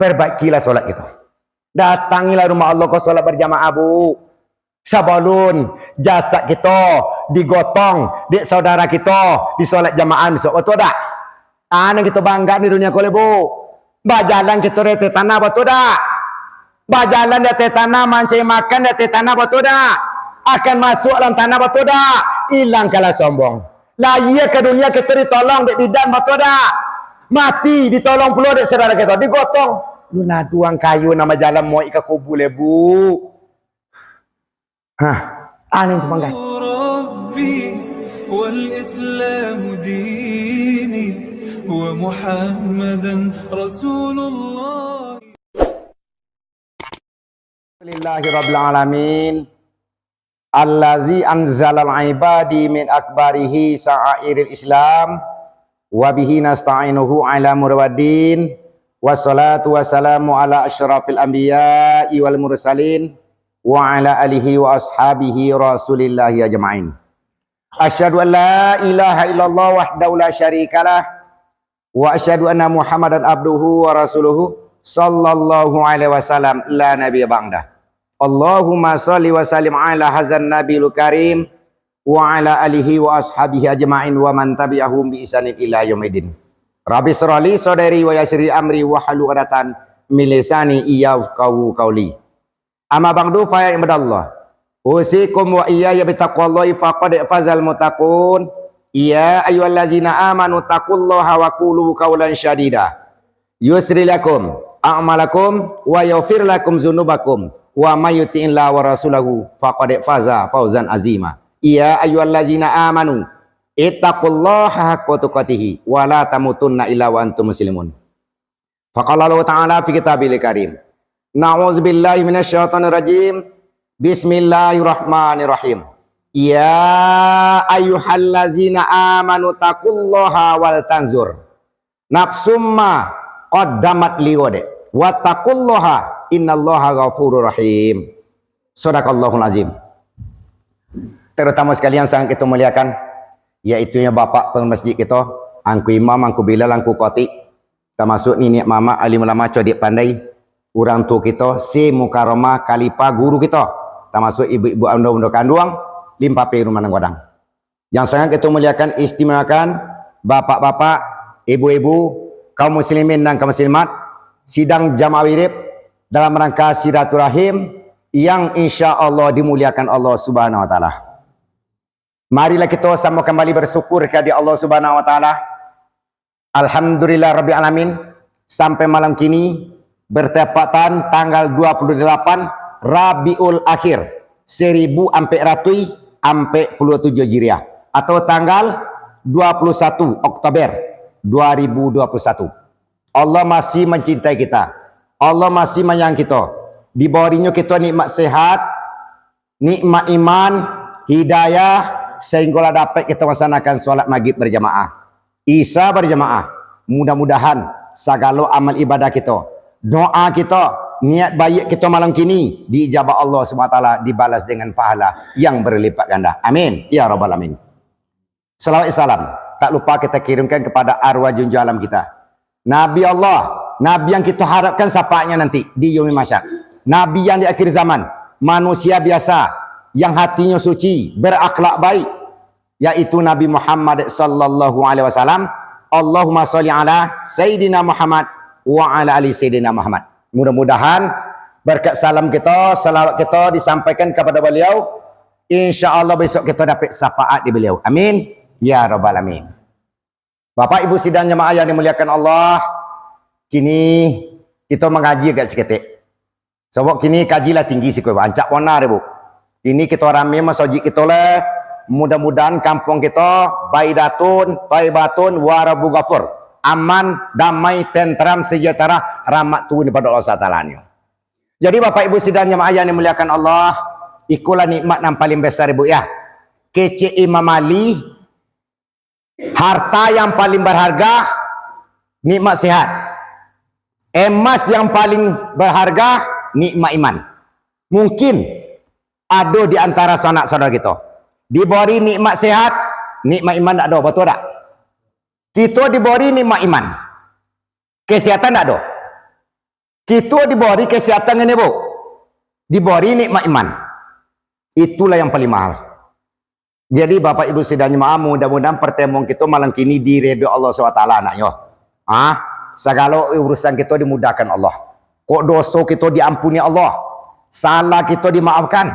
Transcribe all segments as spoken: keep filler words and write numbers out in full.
Perbaikilah solat kito. Datangilah rumah Allah ko solat berjamaah, Bu. Sabalun jasad kito digotong dek saudara kito di solat jamaah bisuak, batua dak? Ah, nan kito bangga di dunia ko lai, Bu. Bajalan kito di ateh tanah, batua dak? Bajalan di ateh tanah, mancari makan di ateh tanah, batua dak? Akan masuak dalam tanah, batua dak? Ilangkanlah sombong. Lahia ka dunia kito ditolong dek bidan, batua dak? Mati ditolong pulo dek saudara kito, digotong. Lu naduang kayu nan bajalan mauik ka kubua lai, Bu. Hah, aneh tu manggai. ربي والإسلام ديني ومحمدا رسول الله. Alhamdulillahirabbil alamin. Allazi anzalal ibadi min akbarihi sa'airil Islam, wa bihi nasta'inuhu ala muruwaddin. Wassalatu wassalamu ala asyrafil anbiya'i wal mursalin, wa ala alihi wa ashabihi rasulillahi ajma'in. Asyhadu an la ilaha illallah wahdahu la syarikalah, wa asyhadu anna Muhammadan abduhu wa rasuluhu, sallallahu alaihi wasallam, la nabiyya ba'dah. Allahumma shalli wa sallim ala hazan nabiyil karim, wa ala alihi wa ashabihi ajma'in, wa man tabi'ahum bi ihsanin ila yaumiddin. Rabbi shrah li sadri wa yassir li amri wahlul 'uqdatam min lisani yafqahu qauli. Amma ba'du, fa ya ibadallah. Usikum wa iyaya bitaqwallahi faqad fazal muttaqun. Ya ayyuhallazina amanu taqullaha wa qulu qaulan sadida. Yusri lakum a'malakum wa yaghfir lakum dzunubakum. Wa may yuti'illaha wa rasulahu faqad faza fauzan azima. Ya ayyuhallazina amanu ittaqullaha haqqa tuqatihi wa la tamutunna illa wa antum muslimun. Faqala Allahu ta'ala fi kitabihil karim. Na'udzubillahi minasyaitonir rajim. Bismillahirrahmanirrahim. Ya ayyuhallazina amanu taqullaha wal tanzur nafsum ma qaddamat lighad. Wattaqullaha innallaha ghafurur rahim. Sadaqallahul azim. Terutama sekali yang sangat kita muliakan, yaitu yang Bapak Pengurus Masjid kita, Angku Imam, Angku Bilal, Angku Khatib, tamasuak niniak mamak, alim ulama, codiak pandai, urang tuo kito, Syekh Mukarramah, khalifah guru kito, tamasuak ibu-ibu, bunda-bunda kanduang, limpapeh rumah nan gadang. Yang sangat kito muliakan, istimewakan, bapak-bapak, ibu-ibu, kaum muslimin dan kaum muslimat, sidang jamaah wirib dalam rangka silaturahim yang insya Allah dimuliakan Allah Subhanahu wa Ta'ala. Marilah kito samo kambali bersyukur ka Allah Subhanahu wa Ta'ala. Alhamdulillah Rabbil Alamin, sampai malam kini bertepatan tanggal dua puluh delapan Rabiul Akhir seribu ampek ratuih ampek puluah tujuh Hijriah, atau tanggal dua puluh satu Oktober dua ribu dua puluh satu. Allah masih mencintai kita. Allah masih manyayang kito. Diberinyo kito nikmat sehat, nikmat iman, hidayah, sahinggolah dapek kito melaksanakan solat Maghrib berjamaah, Isya berjamaah. Mudah-mudahan sagalo amal ibadah kito, doa kito, niat baiak kito malam kini diijabah Allah Subhanahu wa Ta'ala, dibalas dengan pahala yang berlipat ganda. Amin ya rabbal alamin. Salawat salam tak lupa kita kirimkan kepada arwah junjungan alam kita, Nabi Allah, Nabi yang kita harapkan syafaatnya nanti di Yaumil Mahsyar. Nabi yang di akhir zaman, manusia biasa, yang hatinya suci, berakhlak baik, yaitu Nabi Muhammad sallallahu alaihi wasallam. Allahumma sholli ala Sayyidina Muhammad wa ala ali Sayyidina Muhammad. Mudah-mudahan berkat salam kita, salawat kita disampaikan kepada beliau. Insya Allah besok kita dapat syafaat di beliau. Amin ya rabbal alamin. Bapak Ibu sidang jamaah yang dimuliakan Allah, kini kita mangaji agak saketek. Sabab kini kaji lah tinggi siko, rancak pona deh, Bu. Kini kita rami masajik kita lah. Mudah-mudahan kampung kita Baidatun, Taibatun, Warabu Ghafur, aman, damai, tenteram, sejahtera, rahmat turun daripada Allah Subhanahu wa Ta'ala nyo. Jadi Bapak Ibu sidang jamaah yang dimuliakan Allah, ikolah nikmat yang paling besar, Ibu, ya. Kecek Imam Ali, harta yang paling berharga, nikmat sehat. Emas yang paling berharga, nikmat iman. Mungkin ado di antara sanak saudara kita diberi nikmat sehat, nikmat iman tak ado, betul tak? Kita diberi nikmat iman, kesehatan tak ado. Kito dibori kesehatan ini, Bu. Dibori nikmat iman. Itulah yang paling mahal. Jadi, Bapak Ibu sidang jemaah, mudah-mudahan pertemuan kito malam kini diridoi Allah subhanahu wa taala, anaknyo. Ah, sagalo urusan kito dimudahkan Allah. Kok doso kito diampuni Allah. Salah kito dimaafkan.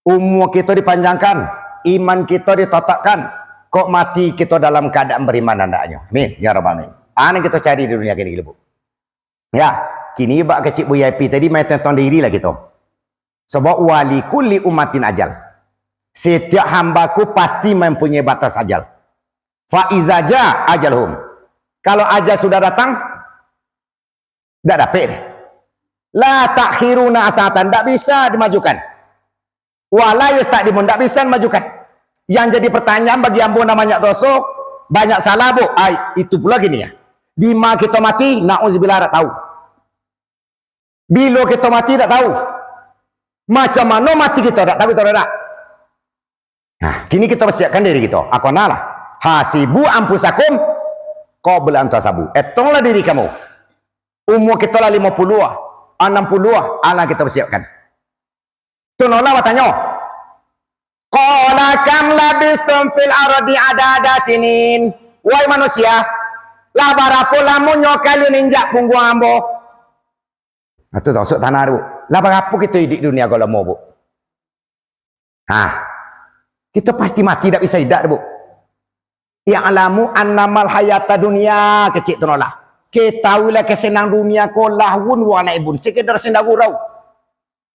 Umua kito dipanjangkan, iman kito ditatapkan, kok mati kito dalam kaadaan bariman andaknyo. Amin, ya rabbal alamin. Anu kito cari di dunia kini, Bu. Ya, kini bak kecik V I P tadi main tentang diri lah kito. Sabab wali kulli ummatin ajal. Setiap hamba-Ku pasti mempunyai batas ajal. Fa iza jaa ajaluhum. Kalau ajal sudah datang, ndak dapek deh. La takhiruna asatan, ndak bisa dimajukan. Wala yastaqdimun, ndak bisa dimajukan. Yang jadi pertanyaan bagi ambo nan banyak doso, banyak salah, Bu. Ai, itu pulo gini ya. Dima kito mati, nauzubillah, ndak tahu. Bilo kito mati, ndak tahu. Macam mano mati kito, ndak tahu kito, ndak. Nah, kini kito persiapkan diri kito. Akonalah. Hasibu anfusakum qabla an tuhasabu. Etonglah diri kamu. Umua kito lah limo puluah, anam puluah, alah kito persiapkan. Tunolah batanyo. Qala kam labistum fil ardi adada sinin. Wahai manusia, lah barapo lamonyo kalian injak pungguang ambo? Nah, tu tau, sok tanah tu, Bu. Lah barapo kito iduik dunia ko lamo, Bu? Ha. Kito pasti mati, dak bisa idak, Bu. Ya'lamu annamal hayata dunia, kecik tu nolah. Ketahuilah kesenang dunia ko lahwun wa laibun, sekedar senda gurau.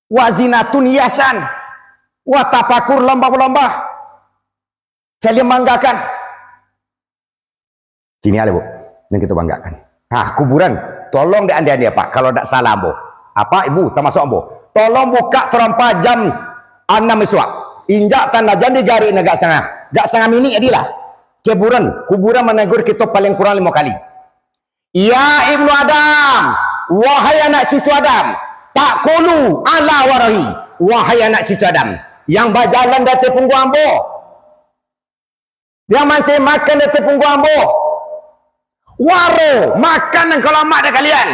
Wa zinatun, hiasan. Wa tafakur, lomba-lomba. Saling banggakan. Kini lah, Bu, yang kito banggakan. Ha, kuburan. Tolong dek ande-ande, Pak, kalau dak salah ambo. Apak, Ibu, tamasuk ambo. Tolong buka tarompa jam anam isuak. Injak tanah, jan digarik nyo agak sangah. Agak sangah minik jadilah. Kuburan, kuburan manegur kito paling kurang limo kali. Ya Ibnu Adam, wahai anak cucu Adam, takulu ala warahi, wahai anak cucu Adam, yang bajalan di ateh pungguang ambo. Yang mancari makan di ateh pungguang ambo. Waro, makan nan ka lamak dek kalian.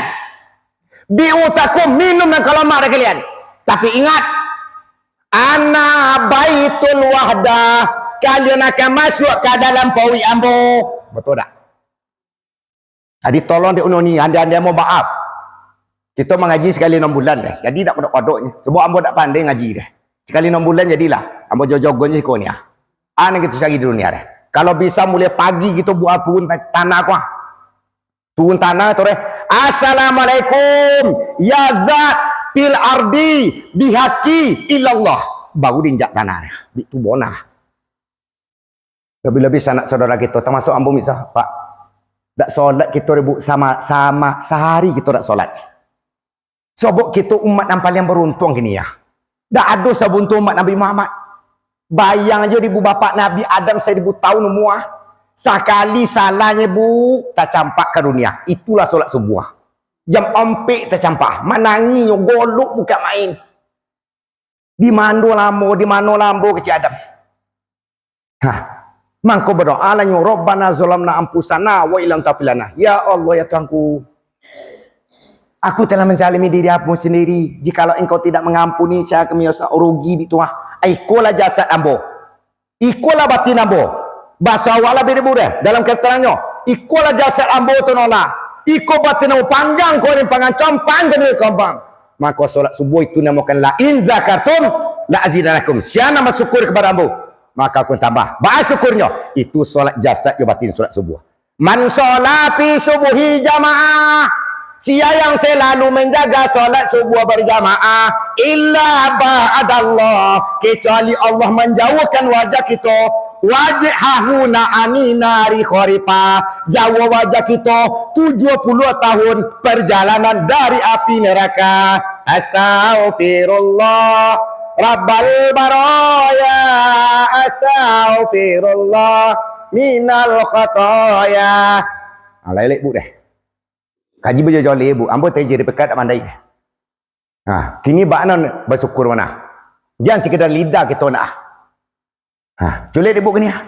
Bi'utakum, minum nan ka lamak dek kalian. Tapi ingat, ana baitul wahdah, kalian akan masuk ka dalam pauik ambo. Betul tak? Jadi tolong dek unoni, ande-ande mohon maaf. Kito mangaji sakali anam bulan deh. Jadi dak kodok-kodoknyo. Sabab ambo dak pandai ngaji deh. Sakali anam bulan jadilah. Ambo jojogon je iko ni ah. Anu kito cari di dunia deh. Kalau bisa mulai pagi kito buat turun ta-, tanah ko ah. Turun tanah tu deh. Assalamualaikum. Ya zat fil ardi bihaqi illallah. Baru diinjak tanah deh. Di tu bonah. Lebih-lebih sanak saudara kito, tamasuk ambo misa, Pak. Dak solat kito, Ibu, sama, sama sahari kito dak solat. Sobok kito umat nan paliang baruntuang kini ya. Dak ado sabuntuang umat Nabi Muhammad. Bayang ajo di Bu Bapak Nabi Adam saribu tahun umua. Sakali salahnyo, Bu, tacampak ka dunia. Itulah solat subuah. Jam ompek tacampak. Manangihnyo golok bukan main. Di mano lah ambo, di mano lah ambo kecik Adam. Hah. Mangko badoalah nyo, "Rabbana zalamna anfusana wa illam taghfir lana." Ya Allah, ya Tuhanku, aku telah menzalimi diri aku sendiri. Jikalau Engkau tidak mengampuni, saya akan menyesal rugi bi tuah. Ikolah jasad ambo. Ikolah batin ambo. Baso awak lah beda budah dalam keterangannyo. Ikolah jasad ambo tu nolah. Iko batin ambo panggang ko rin pangan compang ko rin compang. Mako solat subuh itu namakan la in zakartum la azidanakum. Siapa yang bersyukur kepada ambo, maka aku tambah. Baa syukurnyo? Itu solat jasad jo batin solat subuh. Man sholla fi subuhi jamaah. Sia yang selalu menjaga sholat subuh berjamaah, illa ba'adallah, kecuali Allah menjauhkan wajah kita, wajhahu na'ani nari kharifa, jauh wajah kita tujuh puluh tahun perjalanan dari api neraka. Astaghfirullah Rabbal baraya, astaghfirullah minal khataya. Ha, lai lek, Bu, deh. Kaji bajoleh, Bu. Ambo tajih di pekat dak mandai deh. Ha, kini bak nan basyukur mana? Jan sekedar lidah kito nak. Ha, culik deh, Bu, kini ah.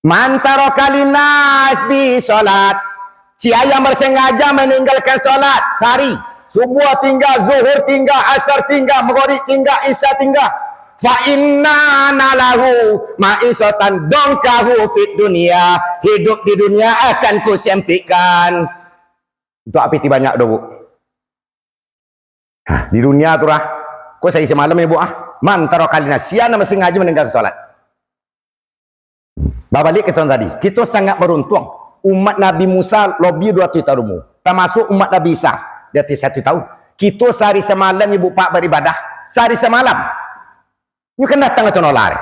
Man taraka linnas bi sholat. Sia yang bersengaja meninggalkan salat sahari, subuh tingga, zuhur tingga, asar tingga, maghrib tingga, isya tingga, fa inna lahu ma'isatan dongkahu fid dunia, hidup di dunia akan kusempitkan. Untuk api ti banyak doh, Bu. Nah, di dunia tu lah. Ko sahari samalam, Ibu, ah. Man taraka lina, sia nan masengajo maninggalkan salat. Babalik kito tadi, kito sangat baruntuang. Umat Nabi Musa lobiah duo ratuih tahun umur. Tamasuak umat Nabi Isa, di ateh satu tahun. Kito sahari samalam, Ibu, Pak, baribadah. Sahari samalam. Nyo kan datang ka Tuhan Allah.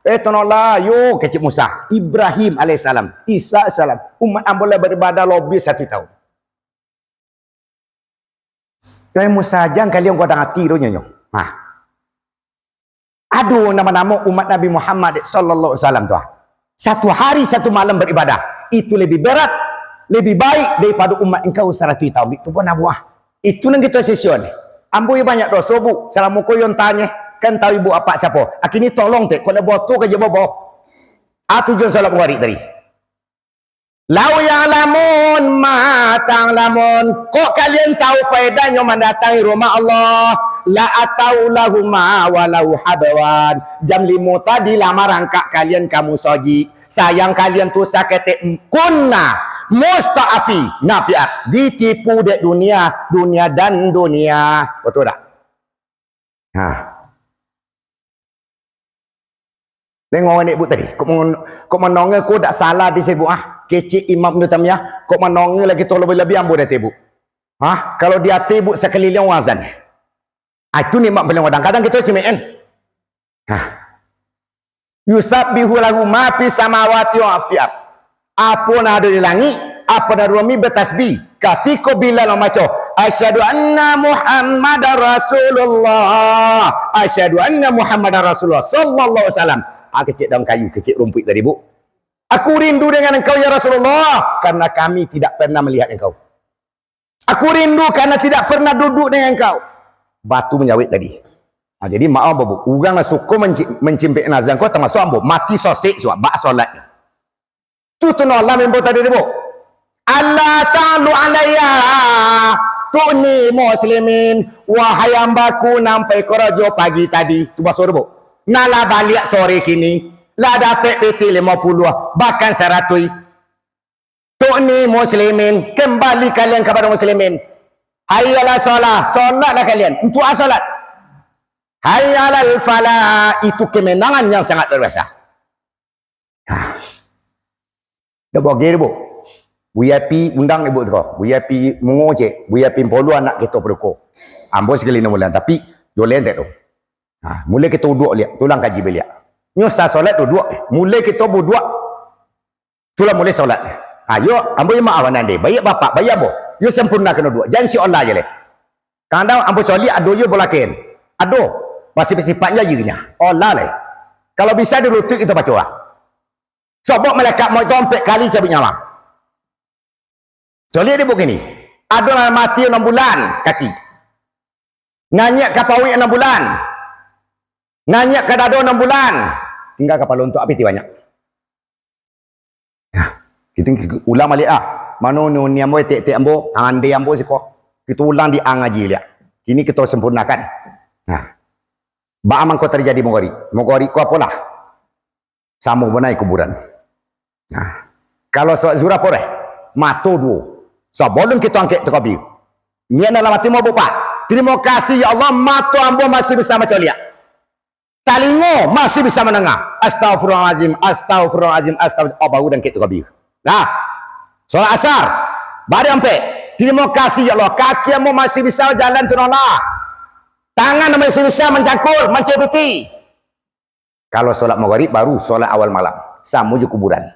Eh, Tuhan Allah, yo, kecek Musa, Ibrahim alaihissalam, Isa alaihissalam. Umat ambo lah baribadah lobiah satu tahun. Wahai Musa, jan kalian gadang ati doh nyo. Nah. Ado namo-namo umat Nabi Muhammad sallallahu alaihi wasallam tu, ah. Satu hari, satu malam baribadah. Itu lebih berat, lebih baik daripado umat engkau saratuih tahun. Itu pun Abu, ah. Itu nan kito session. Ambo yo banyak doso, Bu. Salamo ko yo ntah nyo. Kan tahu ibu apak siapo. Akini tolong tek, kok nak boto ka je boboh. Ah, tujuan salat Maghrib tadi. Lau ya'lamun ma ta'lamun. Kok kalian tahu faedahnyo mandatangi rumah Allah? La atau lahuma walau habwan. Jam limo tadi lah marangkak kalian ka musajik. Sayang kalian tu saketek kunna musta'afi nafiat. Ditipu dek dunia, dunia dan dunia. Betul tak? Ha. Tengok anak ibu tadi. Kok mon-, kok manonge ko dak salah di sibu, ah. Kecek Imam Ibnu Taimiyah, kok manonge lagi tu lebih-lebih ambo dati ibu. Ha? Kalau di ati ibu sakaliliang wazan. Ah, itu nikmat paling gadang. Kadang kito cimik kan. Ha. Yusabbihu lahu ma fis samawati wa ma fil ard. Apo nan ado di langik, apo nan ado di bumi batasbih. Katiko Bilal mambaco, "Asyhadu anna Muhammadar Rasulullah. Asyhadu anna Muhammadar Rasulullah sallallahu alaihi wasallam." Ah, kecek daun kayu, kecek rumpuik tadi, Bu. "Aku rindu dengan engkau, ya Rasulullah, karena kami tidak pernah melihat engkau. Aku rindu karena tidak pernah duduk dengan engkau." Batu manjawek tadi. Ha, jadi maaf, Bu. Urang nan suko manci-, mancimpik azan ko tamasuak ambo. Mati sosek suak, bak solat. Tu, tu no Allah mimbo tadi, Bu. "Alla ta'lu alayya tu'ni muslimin." Wahai ambaku, nan pai karajo pagi tadi. Tu baso tu, Bu. Nah lah baliak sore kini. Lah dapek pitih limo puluah, bahkan saratuih. Tu'ni muslimin, kembali kalian kepada muslimin. Hayya ala shalah, solatlah kalian. Untuk a solat. Hayya alal falah, itu kemenangan yang sangat luar biasa. Hah. Dah bogeh, Bu. V I P undang ibu tu. V I P Mungo cek, V I P Polo anak kito paduko. Ambo sakali enam bulan, tapi jolen tak tu. Ha, mulai kito uduak liak, tulang kaji baliak. Nyo sa solat uduak, mulai kito buduak. Tulah mulai solat. Ayo, ambo yo maaf nan deh. Baiak bapak, baiak ambo. Yo sempurnakan uduak. Jan si Allah je leh. Kadang ambo coliak ado yo bolaken. Ado. Masih bersifat je irinya. Allah leh. Kalau bisa di lutut kito baco lah. Sobok malaikat maut tu ampek kali sabik nyawa. Coliak di buk kini. Ado lah mati enam bulan kaki. Nganyiak ka pauik enam bulan. Nganyiak ka dado enam bulan. Tinggal kapalo untuak api ti banyak. Nah, kito ulang baliak ah. Mano ni, ni ambo, etek-etek ambo, ande ambo siko. Kito ulang di ang aji liak. Kini kito sempurnakan. Nah. Baa mangko tarjadi Mogori? Mogori ko apolah? Samo banai kuburan. Nah. Kalau solat zuhur apo deh? Mato duo. Sabalum kito angkek takabir. Niat dalam ati mau bupak. Terima kasih ya Allah, mato ambo masih bisa macoliak. Talingo masih bisa mandanga. Astagfirullahalazim, astagfirullahalazim, astagfirullah. Oh, baru dah angkek takabir. Nah. Solat asar. Baru ampek. Terima kasih ya Allah, kaki ambo masih bisa jalan tu Allah. Tangan masih bisa mancangkul, mancabiti. Kalau solat Maghrib baru solat awal malam. Samo jo kuburan.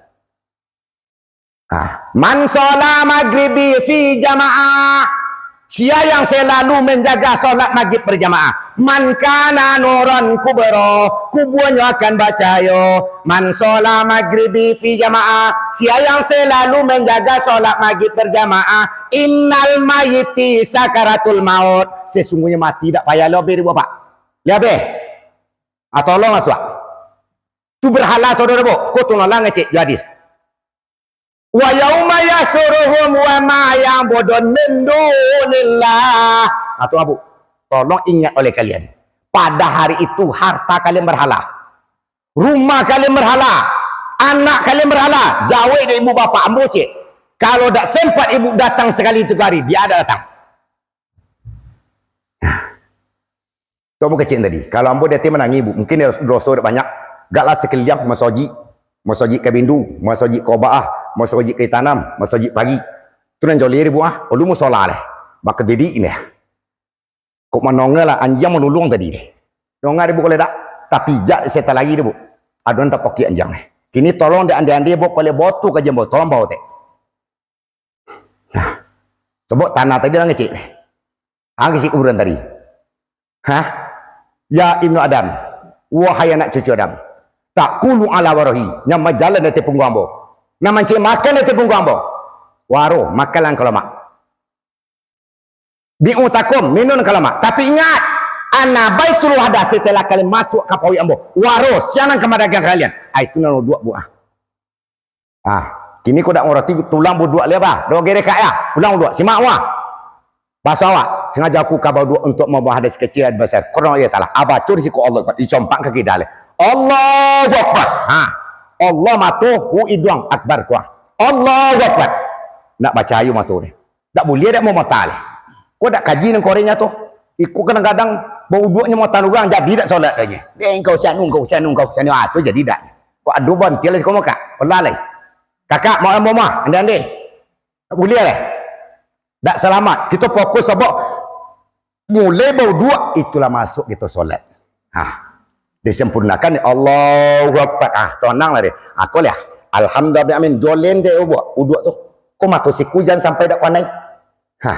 Ha. Man sholat maghribi fi jamaah. Sia yang selalu menjaga solat Maghrib berjamaah. Man kana nuran kubro, kuburanyo akan bacahayo. Man sholat maghribi fi jamaah. Sia yang selalu menjaga solat Maghrib berjamaah. Innal mayyiti sakaratul maut. Sesungguhnya mati dak payah lobeh, Bapak. Lobeh. Ah, tolong asuak. Tu berhala saudara, Bu. Ko tu lah ngecek jo hadis. Wa yauma yahsyuruhum wa ma ya'budun min dunillah. Nah, tu, Abu. Tolong ingat oleh kalian. Pada hari itu, harta kalian berhala. Rumah kalian berhala. Anak kalian berhala. Jawek dek ibu bapak, ambo cek. Kalau dak sempat ibu datang sekali tigo hari, dia dak datang. Nah. Tu ambo kecek tadi. Kalau ambo di ateh manangih, Bu, mungkin doso dak banyak. Gaklah sekeliling masojik. Masojik ka Bindu, masojik ka Obaah, masojik ka Itanam, masojik pagi. Tu nan joleh deh, Bu, ah. Ulu musola leh. Baka didik ini. Kok manonga lah, anjiang manulung tadi deh. Nonga deh, Bu, kalau dak. Tapi jak setan lagi deh, Bu. Aduan tapokiak anjiang deh. Kini tolong dek ande-ande, Bu, kalau botu ka jambo, tolong bawa tek. Nah, sebab tanah tadi lah ngecek deh. Ah, isi kuburan tadi. Hah? Ya ibnu Adam, wahai anak cucu Adam, takulu ala warohi, nan bajalan di ateh pungguang ambo, nan mancari makan di ateh pungguang ambo. Waro, makanlah kalamak. Bi'utakum, minum kalamak. Tapi ingat, ana baitul wahdah, setelah kalian masuk ka paruik ambo, waro, siang nan ka madagang kalian. Ah, itu nan uduak, Bu, ah. Ah, kini ko dak ngarati tulang buduak liak bah. Dok gerekai ah. Ulang buduak. Simak wah. Baso awak. Sangajo aku ka buduak untuak mambawa hadis kecil dan besar. Karano iyo talah. Abaco di siko Allah Akbar. Dicompak ka kida lai. Allahu Akbar. Ha. Allah mato, hu iduang, Akbar kuang. Allahu Akbar. Nak bacayo mato ni. Dak buliah dak mau mata lai. Ko dak kaji nang korengnyo tu. Iko kadang-kadang bauduaknyo matan urang jadi dak solat lagi. Eh, engkau sianu, engkau sianu, engkau sianu. Ah, tu jadi dak. Kok ado bantil siko mah, Kak? Olah lai. Kakak, mau ambo mah, ande-ande. Tak buliah lai. Dak salamat. Kito fokus sabab mulai bauduak, itulah masuk kito solat. Ha. Disempurnakan, Allahu Akbar. Ah, tonang lah deh. Aku lah. Alhamdulillah, amin. Jolen deh uduak, uduak tu. Ko mato siku jan sampai dak kuanai. Ha.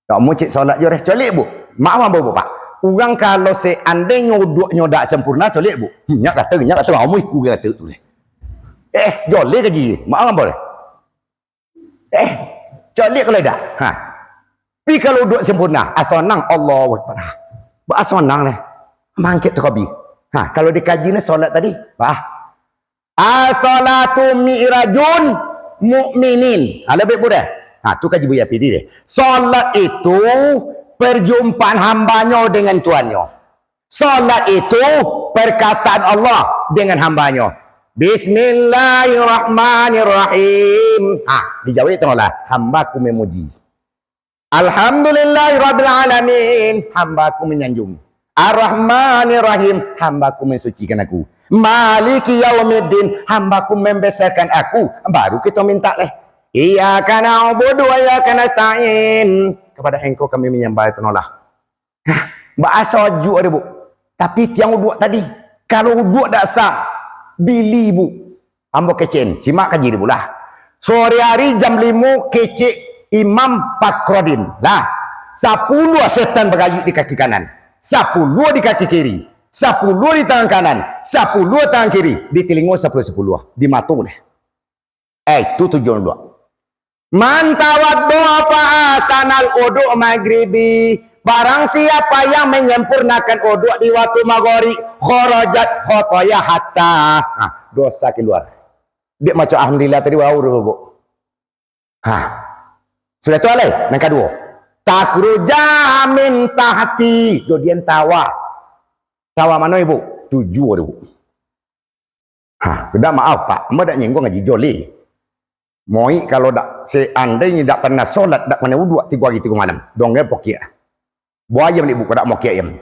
Dak mau cik solat jo deh. Colek, Bu. Maaf ambo, Bu, Pak. Urang kalau seandainyo uduaknyo dak sempurna, colek, Bu. Nyak kata, nyak kata, kamu iku kata tu deh. Eh, joleh kaji. Maaf ambo deh. Eh, colek kalau dak. Ha. Pi kalau uduak sempurna, asonang Allahu Akbar. Ba asonang deh. Mangkek tu kabi. Ha, kalau dikaji ni solat tadi, bah. As-salatu mi'rajun mu'minin. Ha, lebih mudah. Ha, tu kaji Buya Pidi deh. Salat itu perjumpaan hambanyo dengan Tuannyo. Salat itu perkataan Allah dengan hambanyo. Bismillahirrahmanirrahim. Ha, dijawab tengoklah. Hambaku memuji. Alhamdulillahirabbil alamin, hambaku manyanjung. Arrahmanirrahim, hambaku mensucikan aku. Maliki yaumiddin, hambaku membesarkan aku. Baru kito minta leh. Iyyaka na'budu wa iyyaka nasta'in. Kepada Engkau kami menyembah, itu nolah. Hah, bahasa ojuk ada, Bu. Tapi tiang uduak tadi, kalau uduak dak sah, bili, Bu. Ambo kecek, simak kaji dulu lah. Sore hari jam limo kecek Imam Pakrodin. Lah, sapuluah setan bagayik di kaki kanan, sapuluah di kaki kiri, sapuluah di tangan kanan, sapuluah tangan kiri, di telingo sapuluah-sapuluah, di mato deh. Eh, itu tujuan uduak. Man tawaddo'a fa ahsanal wudu' maghribi. Barang siapa yang menyempurnakan uduak di waktu maghrib, kharajat khotoya hatta. Ha, dosa keluar. Dek maco alhamdulillah tadi, wau, Bu. Ha. Sudah tu alai, nan kaduo. Takhruja min tahti. Jodian tawa. Tawa mano, Ibu? Tujuh, Ibu. Ha, dak maaf, Pak. Ambo dak nyingguang aji joleh. Moik kalau dak, seandainyo dak pernah solat, dak pernah uduak, tigo hari tigo malam. Dongga pokiak. Buaya mani buka dak mokiak yam.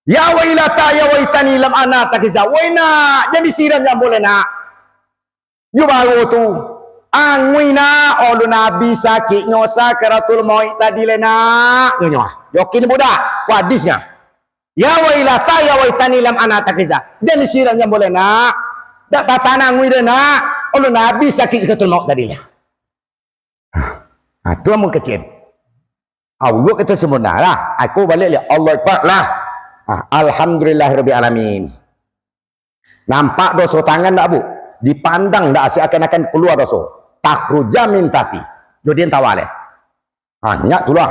Ya wailata, ya waitani lam ana takiza. Woi nak, jan disiram jambo lai nak. Yo baru tu. Angui nak, ulun abih sakiknyo sakaratul maut tadi lai nak. Nyo nyo. Yakin budak? Ku hadisnyo. Ya wailata, ya waitani lam ana takiza. Jan disiram jambo lai nak. Dak tatahan angui deh nak. Ulun abih sakik sakaratul maut tadi lai. Ha, tu amun kecek. Auluk itu sempurna lah. Aku balik lihat Allah Akbar lah. Ha, alhamdulillahirabbil alamin. Nampak doso tangan dak, Bu? Dipandang dak, seakan-akan keluar doso. Takhruja min tahti. Jodian tawa lai. Ha, nyak tu lah.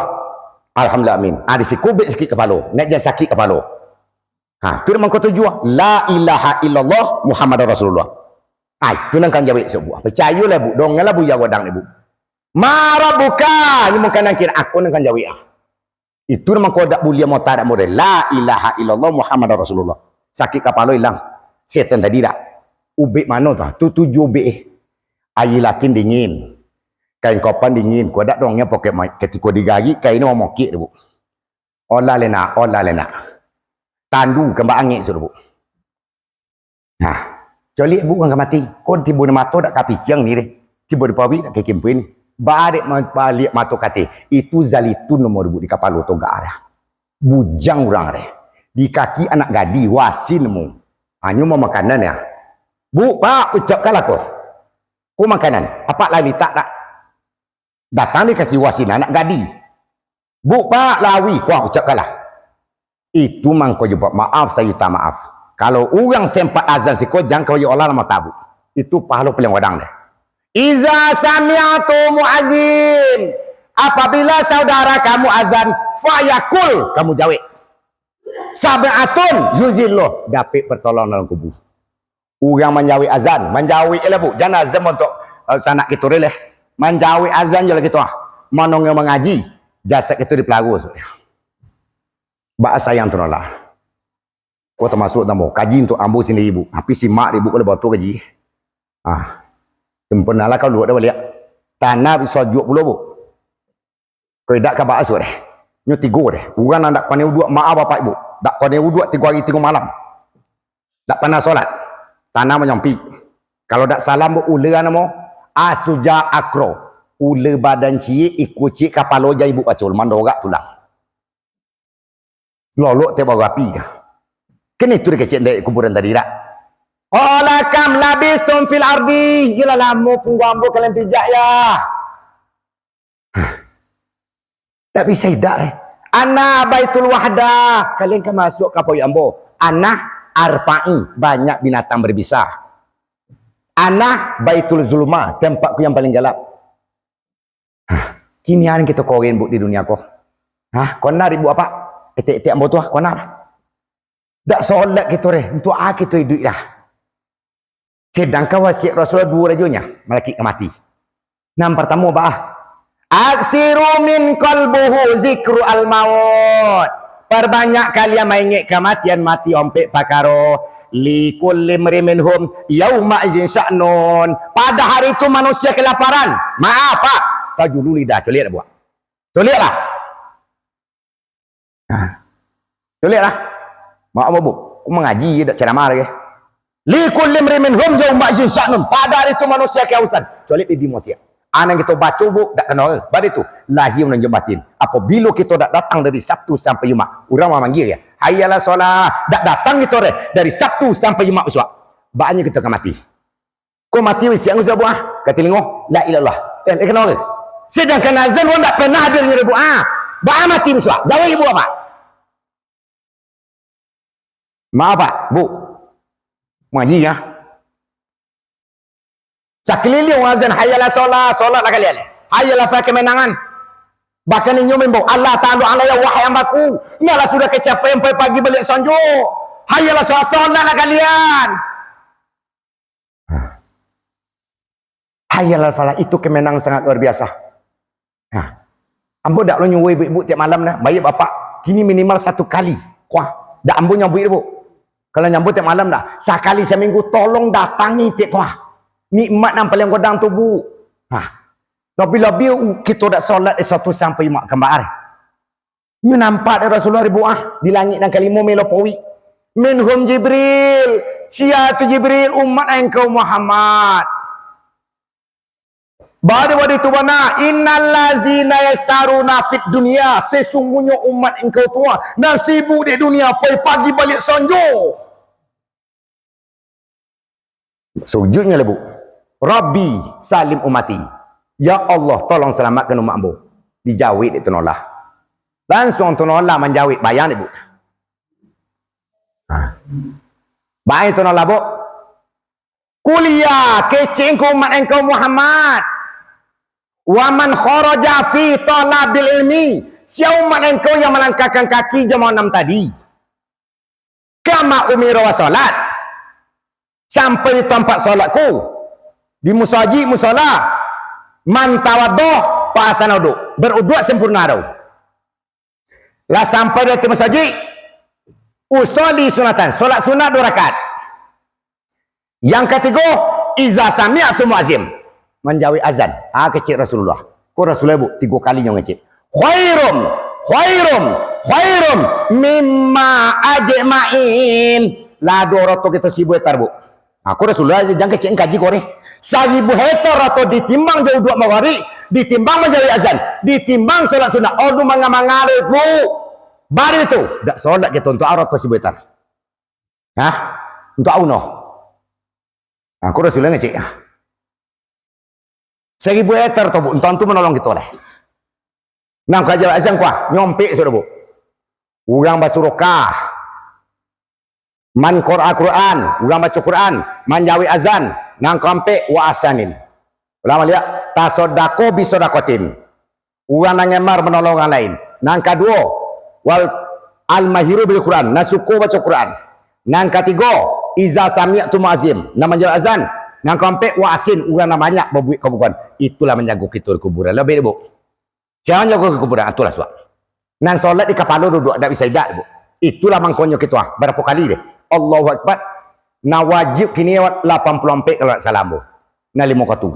Alhamdulillah amin. Ha, di siku bek sakik kapalo. Nyak jan sakik kapalo. Ha, tu mangko tujuan. La ilaha illallah Muhammadur Rasulullah. Ah, itu nan ka jawek, Buk. Picayolah, Buk. Dongalah buya godang ni, Buk. "Ma rabbuka?" Ni mungkin nan kiro, aku nan ka jawek, ah. Itu nan mangko dak buliah mota dak mureh. La ilaha illallah Muhammadar Rasulullah. Sakik kapalo ilang. Setan tadi dak. Ubek mano tu? Tu tujuah ubek, eh. Aia lakin dingin. Kain kopan dingin. Kok dak dongnya poket mai-, ketiko digari, kain ni mamokek tu, Buk. Olah le nak, olah le nak. Tandu kambak angek sudah, Buk. Nah, coliak, Buk, urang ka mati. Ko tibo di mato dak ka piciang ni deh. Tibo di pawik dak ka kimpin. Barek ma-, baliak mato kateh. Itu zalitun nomor, Buk, di kapalo togak deh. Bujang urang deh. Di kaki anak gadih, wasin mu. Hanyo mau makanan ya. "Buk, Pak, ucapkanlah ko. Ko makanan. Apak lai litak dak?" Datang di kaki wasin anak gadih. "Buk, Pak, lawi, kuah ucapkanlah." Itu mangko jo, Buk, maaf sayuta maaf. Kalau urang sempat azan siko, jan ka yo olah lah mata, Buk. Itu pahalo paling godang deh. "Iza sami'tu muazin." Apabila saudara kamu azan, fayakul, kamu jawek. "Sab'atun yuzilluh." Dapek pertolongan dalam kubur. Urang manjawek azan, manjawek lah, Buk. Jan azan untuk, eh, sanak kito deh. Manjawek azan je lah kito, ah. Manongeng mangaji, jasad kito dipelihara. Baa sayang tu lah. Ko tamasuak namo, kaji untuk ambo sendiri, Buk. Tapi simak dek Buk, kalau batua kaji. Ah. Sempurnalah kalau luak dah baliak. Tanah sajuak pulo, Buk. Kok indak ka baasuak deh. Nyo tigo deh. Urang nan dak pandai uduak, maaf Bapak Ibu. Dak pandai uduak tigo hari tigo malam. Dak pandai solat. Tanah manyampik. Kalau dak salam, Buk, ula namo, asuja akro. Ula badan ciek, ikua ciek, kapalo jan Ibu pacul, mandorak tulang. Lolok teh baru api kah? Kan itu dikecek dari kuburan tadi dak? Qala kam labistum fil ardi. Yolah lamo pungguang ambo kalian pijak ya. Hah. Tak bisa idak deh. Ana baitul wahdah. Kalian kan masuk ka pawik ambo. Ana arpa'i, banyak binatang berbisa. Ana baitul zulma, tempatku yang paling gelap. Hah, kini an kito korin, Buk, di dunia ko. Hah, konar ibu apak? Etek-etek ambo tu, ah, konar. Dak solat kito deh, untuk a kito iduik dah. Sedangkan wasiat Rasulullah duo rajonyo, malakik ka mati. Nan partamo, bah, aksiru min qalbuhu zikru al maut. Parbanyak kalian maingek kamatian, mati ompek pakaro. Li kulli mri minhum yauma izin sya'nun. Pada hari itu manusia kelaparan. Maaf, Pak. Tajulu lidah, coliak dah buat. Coliak lah. Nah. Coliak lah. Maaf, Buk. Aku mangaji je, dak ceramah lagi. Li kulli mri minhum yauma izin sya'nun. Pada hari itu manusia kehausan. Coliak bibi manusia. Anan kito baco, Buk, dak kena. Bari tu, lahir nan jo batin. Apabila kito dak datang dari Sabtu sampai Jumat, urang mamanggia ya. Hayya ala shalah. Dak datang kito deh dari Sabtu sampai Jumat bisuak. Banyak kito ka mati. Ko mati wisiak ngan sudah buah. Ka tilingo, la ilallah. Eh, eh, kenapa? Sedangkan azan wan dak pernah hadir nyo buah. Ba mati bisuak. Jawab ibu apa? Maaf, Pak, Bu. Ngaji ya. Sakaliling urang azan, hayya ala shalah, solat lah kalian. Hayya ala falah, kemenangan. Bahkan inyo maimbau, "Allah ta'alu alaiya wahai ambaku. Nyolah sudah kecapaian pai pagi baliak sonjo. Hayya ala shalah, solat lah kalian." Hayya ala falah, itu kemenangan sangat luar biasa. Nah, ambo dak lo nyuruh ibu-ibu tiap malam dah, "Baik, Bapak, kini minimal satu kali." Kuah, dak ambo nyambuik, Bu. Kalau nyambuik tiap malam dah, sakali saminggu tolong datangi tiap kuah. Nikmat nan paling godang tu, Bu. Nah, lebih-lebih u-, kito dak solat di satu sampai mak gambar. Nyo nampak dek Rasulullah ribu ah, di langik nan kalimo melo pawik. Minhum Jibril, sia tu Jibril, umat engkau Muhammad. Bari-bari tu bana, innal lazina yastaruna fid dunya, sesungguhnya umat engkau tu ah, nan sibuk dek dunia, pai pagi baliak sonjo. Sujudnyo lah, Bu. Rabbi, salim umati. Ya Allah, tolong selamatkan umat ambo. Dijawek dek Tunolah. Langsung Tunolah manjawek, bayang dek, Bu. Ha. Baik Tunolah, Bu. Kuliah, kecek engkau umat engkau Muhammad. Wa man kharaja fi talabil ilmi. Sia umat engkau yang melangkahkan kaki jam enam tadi. Kama umira wa salat. Sampai di tempat salatku. Di musajik, musola, man tawaddo, fa ahsanal wudu. Baruduak sampurna tu. Lah sampai di ateh musajik, usolli sunatan, solat sunat duo rakaat. Yang katigo, iza sami'tu muazzin, manjawek azan. Ah, kecek Rasulullah. Ko Rasulullah, Bu, tigo kali nyo ngecek. Khairum, khairum, khairum mimma ajma'in. Lah duo ratus kito sibu hektar, Bu. Ah, ko Rasulullah, jan kecek kaji ko deh. Saribu hektar atau ditimbang jo uduak mawarek, ditimbang manjawek azan, ditimbang solat sunat. Aduh, manga-manga deh, Bu. Bari tu, dak solat kito untuak duo ratus sibu hektar. Hah? Untuak au no? Nah, ko Rasulullah ngecek. Saribu hektar tu, Bu, untuak tu manolong kito lah. Nan ka jawek azan kuah, nyompek sudah, Bu. Urang basurokah. Man qara'a Qur'an, urang baco Qur'an, manjawek azan, nan kaampek, wa ahsanin. Ulang baliak, tasodakoh bisodakotin. Urang nan ngemar manolong urang lain. Nan kaduo, wal al mahiru bil Qur'an, nan suko baco Qur'an. Nan katigo, iza sami'tu muazzin, nan manjawek azan. Nan kaampek, wa ahsin, urang nan banyak babuek kaburukan. Itulah manjago kito di kuburan. Lebih, Bu. Sia nan jago ka kuburan, itulah suak. Nan solat di kapalo duduak, dak bisa idak, Bu. Itulah mangkonyo kito, ah, barapo kali deh. Allahu Akbar. Nan wajib kini lapan puluah ampek kalau dak salah, Bu. Nan limo kotu.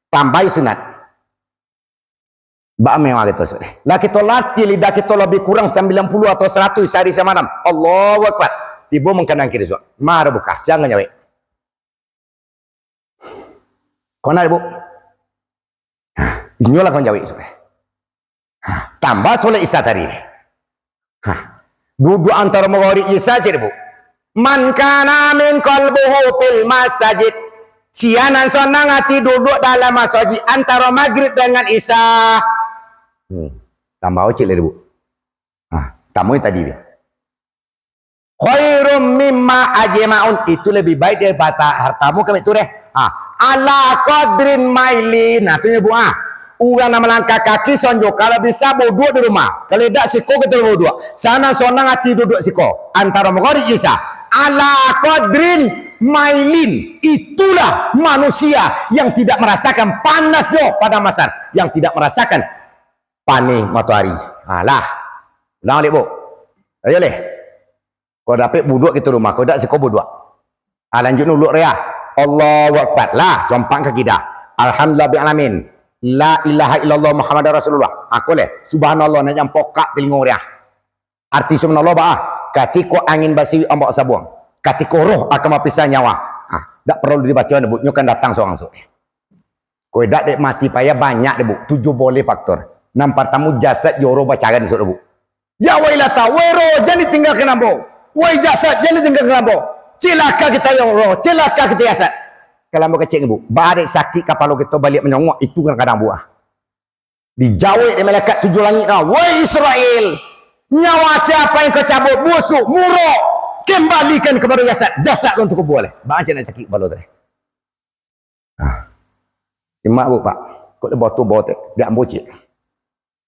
Tambahi sunat. Bak mewah kito sudah. Lah kito latih lidah kito lebih kurang sambilan puluah atau saratuih sahari samalam. Allahu Akbar. Tibo mangkanan kiri suak. Maro bukah. Sia nan jawek. Kau nak, Bu? Hah, inyolah kau jawek, sudah. Hah, tambah solat Isya tadi. Hah, duduak antaro Maghrib Isya cek, Bu. Man kana min qalbuhu fil masajid. Sia nan sonang ati duduak dalam masajid antaro Maghrib dengan Isya. Hmm. Tambah cek lah, Bu. Hah, tamu tadi dia. Khairum mimma ajma'un, itu lebih baik daripada hartamu kami tu deh. Ha, ala qadrin mailin. Nah, tu nyo, Bu, ah. Urang nan malangkah kaki sonjo, kalau bisa baduduak di rumah. Kalau indak, siko kito baduduak. Sanang-sonang ati duduak siko. Antaro Maghrib Isya. Ala qadrin mailin. Itulah manusia yang tidak merasakan panasnyo padang mahsyar, yang tidak merasakan panih matoari. Alah. Ulang baliak, Bu. Ayo leh. Kau dapek baduduak kito rumah, kau dak siko baduduak. Ah, lanjut dulu, Ria. Allahu Akbar. Lah, compak ka kida. Alhamdulillah bil alamin. La ilaha illallah Muhammadar Rasulullah. Aku leh. Subhanallah, nak jampokak telingo Ria. Arti subhanallah, bah. Katiko angin basiwik ombak sabuang. Katiko roh akan mapisah nyawa. Ah, dak perlu dibaco, Bu. Nyo kan datang sorang sudah. Kau dak dek mati payah banyak deh, Bu. Tujuah boleh faktor. Nan partamo, jasad jo roh bacaran sudah, Bu. Ya wailata, wai roh, jan ditinggakan ambo. Wai jasad, jan ditinggakan ambo. Cilaka kita ya roh, cilaka kita jasad. Kalau ambo kecek, Bu, baa dek sakik kapalo kito baliak manyongok, itu kadang-kadang, Bu, ah. Dijawek dek malaikat tujuah langik, ah, "Wai Israel, nyawa siapa yang kau cabut, busuk, muruk, kembalikan kepada jasad, jasad lu untuak kubua leh." Baa cek nak sakik kapalo tu deh. Ah. Imak, Bu, Pak. Kok dia bawa tu, bawa tek. Dia ambo cik.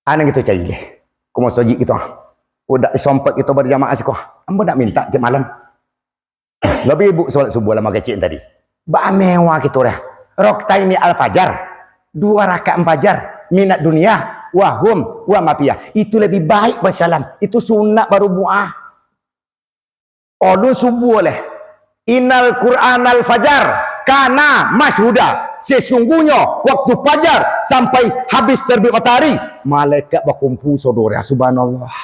Anang kito cari leh. Ko masajik kito, ah. Ko dak sompat kito berjamaah siko. Ambo dak minta tiap malam. Lebih, Bu, solat subuh lah makecik tadi. Baa mewah kito dah. Roktaini al-fajar. Dua rakaat fajar. Minat dunia. Wahum. Wa mafiyah. Itu lebih baik bersalam. Itu sunat baru buah. Alun subuh leh. Innal Qur'anal fajar kana masyhuda. Sesungguhnya waktu fajar sampai habis terbit matahari, malaikat bakumpul, saudara. Subhanallah.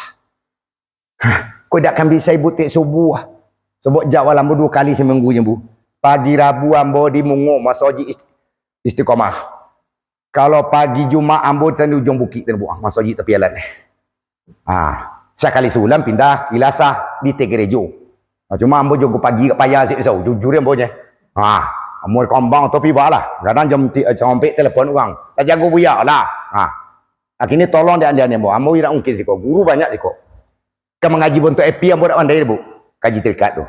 Hah, kok dak kan bisa ibu tiap subuh? Sebab jadwal ambo dua kali seminggu nyo, Bu. Pagi Rabu ambo di Mungo, masajik Ist-, Istiqomah. Kalau pagi Jumaat ambo di Tanjuang Bukik, Tanjuang Bukik, ah, masajik tapi alat ni. Ah, sakali sabulan pindah Ilasah di Tegerejo. Ah, cuma ambo jago pagi agak payah sik, Sau. Jujur ambo nyo. Ah, ambo kambang tapi balah. Kadang jam ti-, sampai telepon urang. "Tak jago buya lah." Ah. Akhirnya tolong di andian ambo. Ambo irak mungkin siko. Guru banyak siko. Ka mangaji bontok epi ambo dak pandai, Bu. Kaji tarikat tu.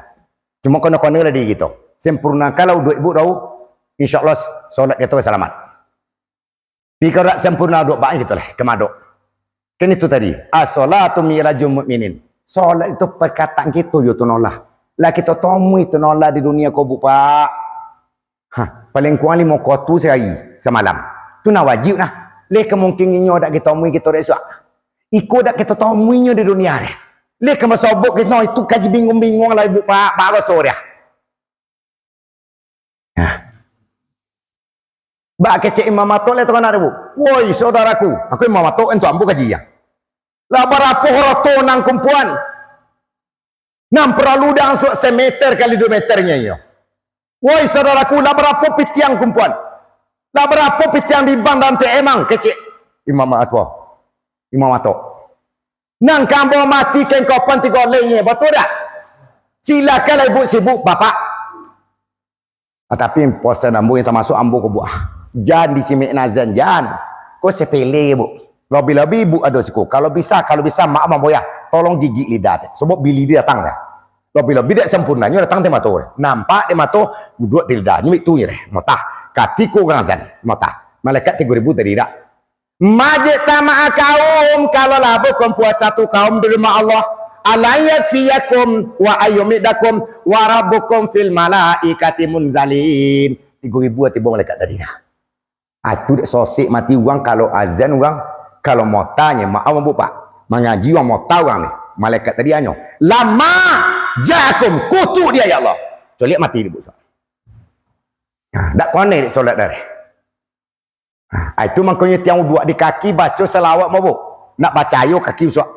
Cuma kono-kono lah di kito. Sempurnakanlah uduak ibu tu. Insyaallah solat kito salamat. Pi kau dak sempurna uduak, baa kito lah, ka madok. Kan itu tadi, as-salatu mi'rajul mu'minin. Solat itu perkataan kito yo tu nolah. Lah kito tomui tu nolah di dunia ko, Bu, Pak. Hah. Paling kurang limo kotu sahari samalam. Tu nan wajib nah. Leh ka mungkin inyo dak kito omui kito dek suak. Iko dak kito tamuinyo di dunia deh. Leh ka masobok kito itu kaji bingung-bingung lah ibu pak, baraso dia. Nah. Bak kecek Imam Atok leh tu kan ada bu. Woi saudaraku, aku Imam Atok entuk ambo kaji ya. Lah barapo harato nan kumpuan? Nan paralu dangsuak semeter kali dua meternyo iyo. Woi saudaraku, lah barapo pitiang kumpuan? Lah barapo pitiang di bank dan T M ang? Kecek Imam Atok. Imam Atok. Nan ka ambo mati kengkopan tigo lei, batua dak? Silakanlah ibu sibuk, bapak. Ah, tapi posan ambo yang tamasuak ambo ko, Bu. Ah, jan dicimek nazan, jan. Ko sepele, Bu. Lobi-lobi ibu ado siko. Kalau bisa, kalau bisa, maaf ambo ya. Tolong gigik lidah. Sebab bili dia datang dah. Lobi-lobi dak sempurnanyo datang di mato. Nampak di mato, duduak di lidah. Nyumik tu deh. Motah. Katiko urang azan. Motah. Malaikat tigo ribu tadi dak. Majtama'a kaum, kalaulah bakumpua satu kaum di rumah Allah, ala yakfiyakum wa ayyumidakum wa rabbukum fil malaikati munzalin. Tigo ribu tibo malaikat tadi nah. Atu dek sosek mati urang kalau azan urang, kalau mota nyo, maaf ambo pak, mangaji urang mota urang ni. Malaikat tadi anyo, lama ja'akum, kutuk dia ya Allah. Coliak mati di busa. Nah, dak konek dek solat dareh. Ah, itu mangkonyo tiang uduak di kaki baco salawat mabuk. Nak bacayo kaki usuak.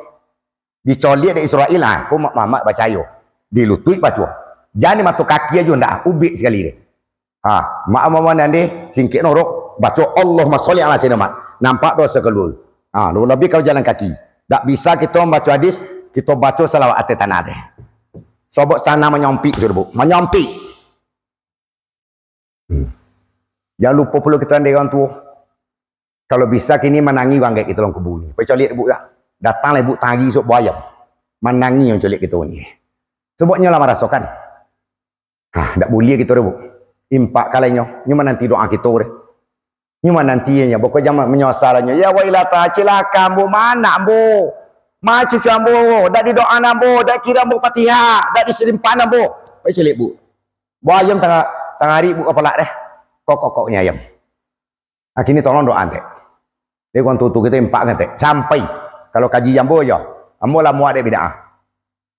Dicoliak dek Israel, ah, ko mak mamak bacayo. Di lutuik baco. Jan di mato kaki ajo ndak, ubik sakali deh. Ha, mak mamak nan deh, singkek norok, baco Allahumma sholli ala sayyidina Muhammad. Nampak doso kalua. Ha, lebih kau jalan kaki. Dak bisa kito mambaco hadis, kito baco salawat ateh tanah deh. Sobok sana manyompik sudah bu, manyompik. Hmm. Jan lupo pulo kito andai urang tuo. Kalau bisa kini manangi urang gaek kito dalam kubu ni. Pai coliak ibu dah. Datanglah ibu tangari isok buah ayam. Manangi urang coliak kito ni. Sebabnyo lah marasokan. Hah, dak buliah kito dah, Bu. Impak kalai nyo. Nyo mananti doa kito dah. Nyo mananti nyo. Boko jaman manyosalanyo. Ya wailata, cilaka ambo, manak ambo. Ma cucu ambo. Dak didoaan ambo. Dak kira ambo Fatihah. Dak diselimpan ambo. Pai coliak, Bu. Buah ayam tangah, tangah ari buk kapalak deh. Kokok-kokoknyo ayam. Akini tolong doa antek. Dek urang tuo-tuo kito impak kan antek. Sampai. Kalau kaji jambo jo. Ambo lah muak dek bida'ah.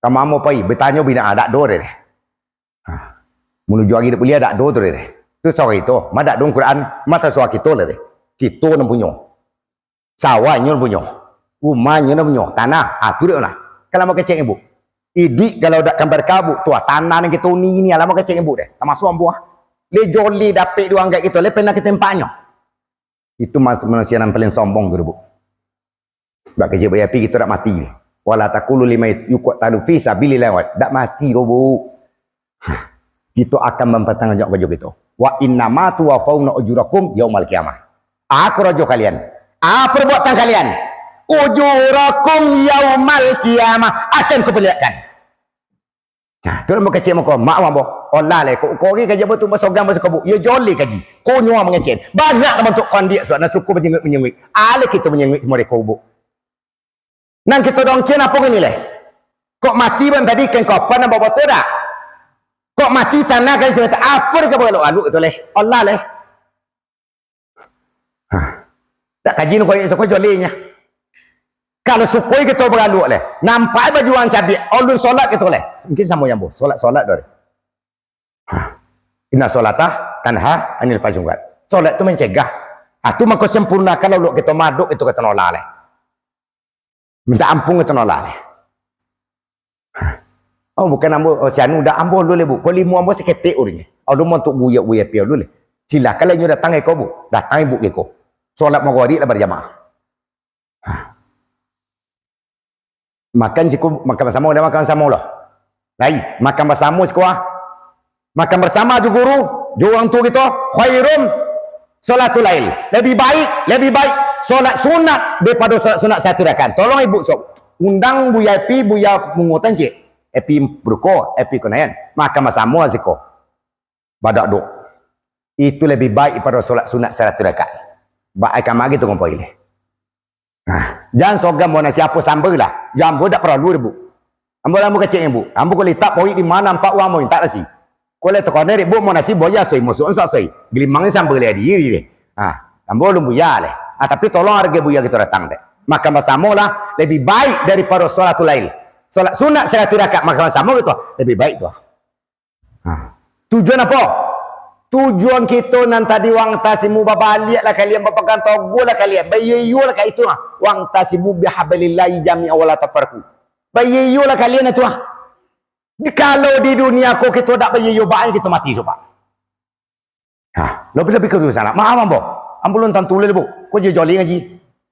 Kama ambo pai, betanyo bida'ah, dak do deh. Ha. Manuju ari dak buliah, dak do tu deh. Tu sawah kito, ma dak do Quran, ma tasoa kito lah deh. Kito nan punyo. Sawah inyo punyo. Rumah inyo nan punyo. Tanah, ah, tu dek lah. Kalau mau kecek ibu. Iduik kalau dak kambar kabuk tu, ah, tanah nan kito uni ni, alah mau kecek ibu deh. Tamasuak ambo ah. Le joli dapek duo anggek kito, le pernah kito impaknyo. Itu mas-, manusia nan paling sombong tu, Bu. Bak kecek bayapi kito dak mati. Wala taqulu liman yuqtalu fi sabilillah, dak mati doh, Bu. Hah, kito akan mampartanggungjawabkan karajo kito. Wa innama tuwaffawna ujurakum yaumal qiyamah. A karajo kalian, a parbuatan kalian, ujurakum yaumal qiyamah, akan kupaliakkan. Nah, tu lah kecek muko, mak ambo. Olah leh, kok kori kaji ambo tu basogang basokobu. Yo joleh kaji. Konyo mangecek. Banyak lah bantuak kondiak suak nan suko manyenguik-manyenguik. Aleh kito manyenguik mereka, Bu. Nan kito dongkian apo kini leh? Kok mati ban tadi kengkopan nan baboto dak? Kok mati tanah kan cerita apo dek bagaluk-galuk itu leh? Allah leh. Hah. Dak kaji nu koyok soko jolenya. Kalau sukoi kito bagaluk leh, nampak baju urang cabiak, alun solat kito leh. Mungkin samo jambo, solat-solat dah. Hah. Inna sholata tanha anil fahsya'i wal munkar. Solat tu mencegah. Ah, tu mangko sempurnakan lalu kito madok kito kata nolak leh. Minta ampun kata nolak leh. Hah. Oh, bukan ambo, oh, si anu dah ambo dulu leh, Bu. Ko limo ambo saketek uringnyo. Alun montok guyak-guyak pia dulu leh. Silakan lah inyo datang eko, Bu. Datang ibu eko. Solat maghrib lah berjamaah. Hah. Makan siku, makan basamo, dah makan basamo lah. Lai, makan basamo siku ah. Makan bersama jo guru, jo urang tuo kito, khairum sholatul lail. Lebih baik, lebih baik solat sunat daripado solat sunat satu rakaat. Tolong ibu sok. Undang Buya Epi, Buya Mungo tancik. Epi Bruko, Epi Kunayan. Makan basamo lah siko. Badak dok. Itu lebih baik daripado solat sunat saratus rakaat. Bak ai kamari tu ngompo ileh. Nah, jan sogan mo nasi apo samba lah. Jan ambo dak paralu deh, Bu. Ambo lah ambo kecek, Bu. Ambo ko litak poik di ma nampak urang mo intak nasi. Kok lai takonek, Buk, mau nasi buya soi, musuak ansak soi. Gilimang ni sambal lai diri deh. Ha, ambo alun buya leh. Ah, tapi tolong aragai buya kito datang deh. Makan basamo lah, lebih baik daripado sholatul lail. Sholat sunat saratus rakaat makan basamo kito, lebih baik tu. Ha. Tujuan apo? Tujuan kito nan tadi, "Wa'tasimu," babaliak lah kalian, bapagang toguah lah kalian, baiyo-iyo lah ka itu ah. "Wa'tasimu bihablillahi jami'an wa la tafarraqu." Baiyo-iyo lah kalian itu ah. Di, kalau di dunia ko kito dak baiyo-iyo, baa kito mati, supak. Ha, lobi-lobi ka dunsanak. Maaf, ambo. Ambo alun tantu lai, Buk. Ko jo joleh ngaji.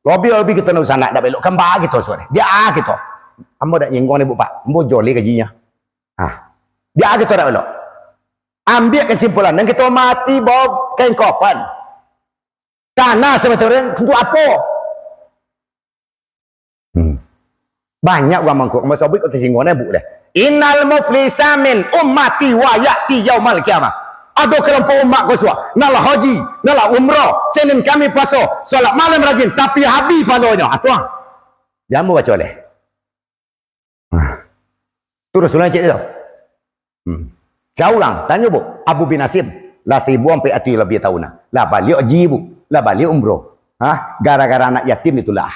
Lobi-lobi kito dunsanak dak baelok. Kan baa kito sudah. Bia kito. Ambo dak nyingguang deh, Buk, Pak. Ambo joleh kajinyo. Ha. Bia kito dak baelok. Ambiak kasimpulan. Nan kito mati bao kain kopan. Tanah sabatuanyo untuak apo? Hmm. Banyak urang mangko, masa buik kau tasingguang, eh, Buk, deh. "Innal muflisa min ummati wa ya'ti yaumal qiyamah." Ado kelompok umat ko suak, nan lah haji, nan lah umrah, Senin Kamih puaso, salat malam rajin, tapi habih pahalonyo. Ah, tu ah. Jan babaco leh. Nah. Tu Rasulullah cek tu. Hmm. Saurang, tanyo, Buk, Abu bin Hasyim, lah saribu ampek ratuih labiah taun nah. Lah baliak haji, Buk, lah baliak umrah. Ha? Gara-gara anak yatim ditulak.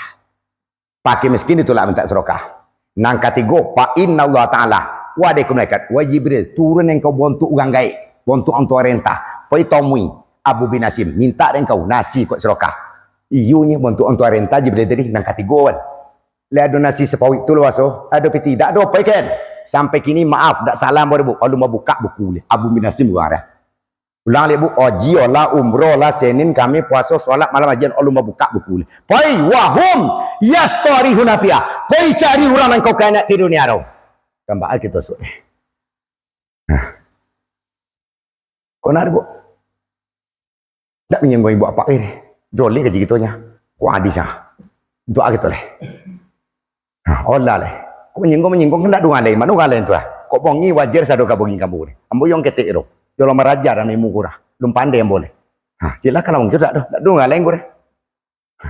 Fakir miskin ditulak mintak sadakah. Nan katigo, fa innallaha ta'ala, wahai malaikat, wahai Jibril, turun engkau bontuak urang gaek, bontuak onto renta, pai tamui Abu bin Hasyim, mintak dek engkau nasi kok sadakah. Iyo nyo bontuak onto renta Jibril tadi, nan katigo kan. Lai ado nasi sapauik tu lah, Waso? Ado piti? Dak ado, pai kan? Sampai kini, maaf, dak salah ambo, Buk, alun babukak buku lai. Abu bin Hasyim urang dah. Ulang liak, Buk. Haji lah, umrah lah, Senin Kamih puaso, salat malam rajin, alun babukak buku lai. Pai, wahum yastarihuna fiha. Pai cari urang nan kau kanak di dunia tu. Kan baa kito sudah. Nah. Kau nak, Buk? Dak manyingguang ibuk apak, eh. Joleh kaji kito nyo. Kok hadis ah. Doa kito leh. Ha, olah leh. Kok manyingguang-manyingguang, kan dak ado urang lain. Mano urang lain tu lah? Kok bongi wajar sado ka bongi kamu ni. Ambo yang ketek tu. Jolong maraja dan ilmu kurang. Lum pandai ambo leh. Ha, silakan lah wong tu dak tu. Dak ado urang lain kurang. Ha.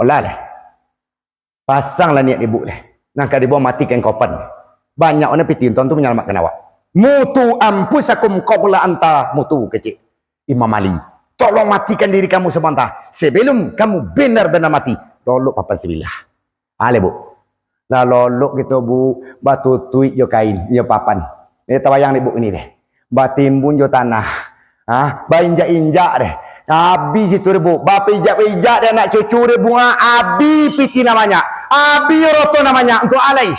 Olah leh. Pasang lah niat ibuk leh. Nan ka dibawa mati kain kopan. Banyak urang piti untuak tu manyalamakan awak. Mutu anfusakum qabla an tamutu, kecek Imam Ali. Tolong matikan diri kamu sabanta. Sebelum kamu benar-benar mati. Lolok papan sabilah. Aleh, Buk. Lah lolok kito, Buk. Batutuik jo kain, jo papan. Ni tabayang dek Buk ini deh. Batimbun jo tanah. Ha? Bainjak-injak deh. Habis itu deh, Buk. Bapaijak-paijak deh anak cucu deh, bunga. Habis piti namonyo. Habis roto namonyo. Untuak alai.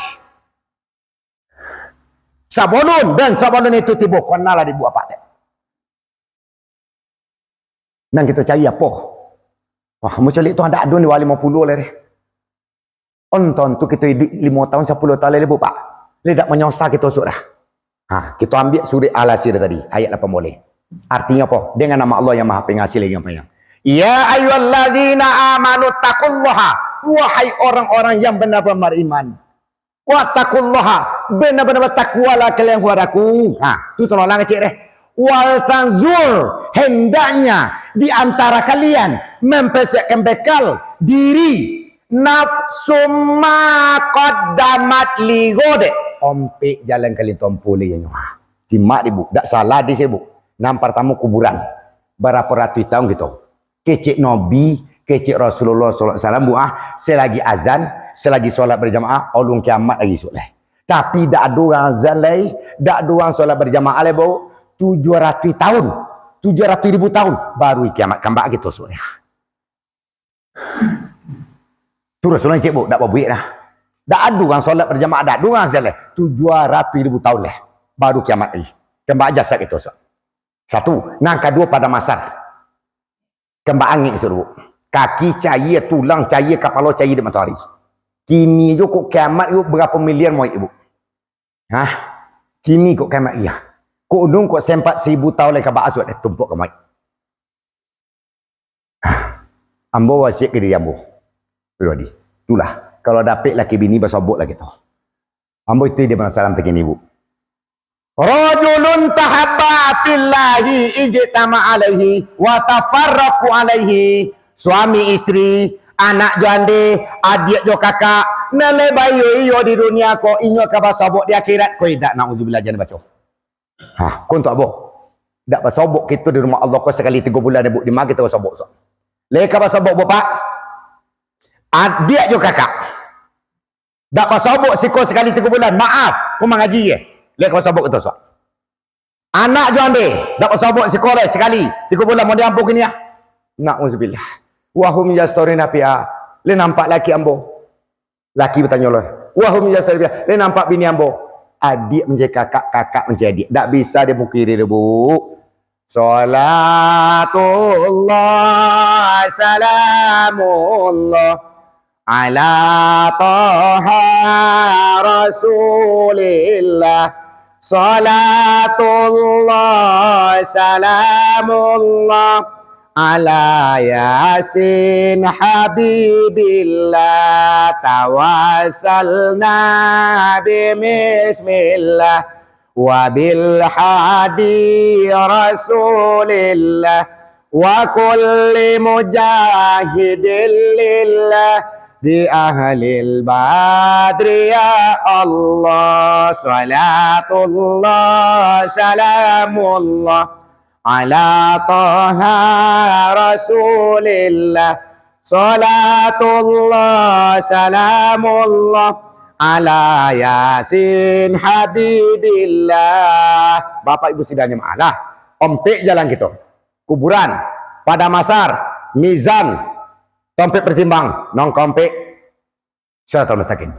Sabalun dan sabalun itu tibo, kanalah dek ibuk apak tu. Nan kito cari apo? Wah, mucalik tu anak adun di bawah limo puluah lai deh. Onton tu kito iduik limo taun, sapuluah taun lai, Buk, Pak. Lai dak manyosa kito sudah. Ha, kito ambiak surek Al-Hasyr tadi, ayat lapan baleh. Artinyo apo? Dengan nama Allah yang Maha Pengasih lagi yang Penyayang. "Ya ayyuhallazina amanu taqullaha." Wahai orang-orang yang benar-benar beriman. "Wattaqullaha," bana-bana batakwalah kalian kepada Aku. Ha, tu tolong ngecek deh. "Wal tanzur," hendaknya di antara kalian mempersiapkan bekal diri, "nafsum ma qaddamat lighad." Ompek jalan kalian tompuh lagi nyo. Ha, simak deh, Buk. Dak salah di sini, Buk. Nan partamo kuburan. Barapo ratuih taun kito. Kecek Nabi, kecek Rasulullah sallallahu alaihi wasallam, Buk, ah, selagi azan, selagi solat berjamaah, alun kiamat lagi isuak lai. Tapi dak ado urang azan lai, dak ado urang solat berjamaah lai, Buk. Tujuah ratuih taun, tujuah ratuih ribu taun, baru kiamat. Kan baa kito isuak lai. Tu Rasulullah cek, Buk, dak babuek dah. Dak ado urang solat berjamaah, dak ado urang azan lai. Tujuah ratuih ribu taun lai, baru kiamat lagi. Kan baa jasad kito isuak. Satu. Nan kaduo, padang mahsyar. Kan baa angek isuak, Buk. Kaki cair, tulang cair, kapalo cair dek matoari. Kini jo kok kiamat ko barapo miliar maik, Buk? Hah? Kini kok kiamat, iyo. Kok unduang kok sempat saribu taun lai, ka baa isuak deh tumpuak ka maik. Hah. Ambo wasiat ka diri ambo pribadi. Itulah. Kalau dapek laki bini, basobok lah kito. Ambo itu ide masalah begini, Buk. "Rajulun tahabba fillahi ijtama alaihi wa tafarraqu alaihi." Suami istri, anak jo ande, adiak jo kakak, nan lai baiyo-iyo di dunia ko, inyo ka basobok di akhirat ko, indak, nauzubillah, jan baco. Ha, ko untuak ambo. Dak basobok kito di rumah Allah ko sakali tigo bulan, Bu, di ma kito basobok, so? Lai ka basobok, Bu, Pak? Adiak jo kakak. Dak basobok siko sakali tigo bulan, maaf, ko mangaji je. Lai ka basobok kito, so? Anak jo ande, dak basobok siko lai sakali tigo bulan, mau diampuh kini ah. Na'udzubillah. Wa hum yastaruna fiha. Lai nampak laki ambo? Laki batanyo lo. Wa hum yastaruna fiha. Lai nampak bini ambo? Adiak mancari kakak, kakak mancari adiak. Dak bisa dipungkiri doh, Bu. Salatullah, salamullah, ala Taha Rasulillah. Salatullah, salamullah, ala Yasin Habibillah. Tawassalna bi bismillah. Wa bil hadi Rasulillah, wa kulli mujahidin lillah, bi ahlil badri ya Allah. Salatullah, salamullah, ala Taha Rasulillah. Salatullah, salamullah, ala Yasin Habibillah. Bapak Ibu sidang jamaah lah. Ompek jalan kito. Kuburan, Padang Mahsyar, mizan, tompek pertimbang, nang kaompek, Siratal Mustaqim.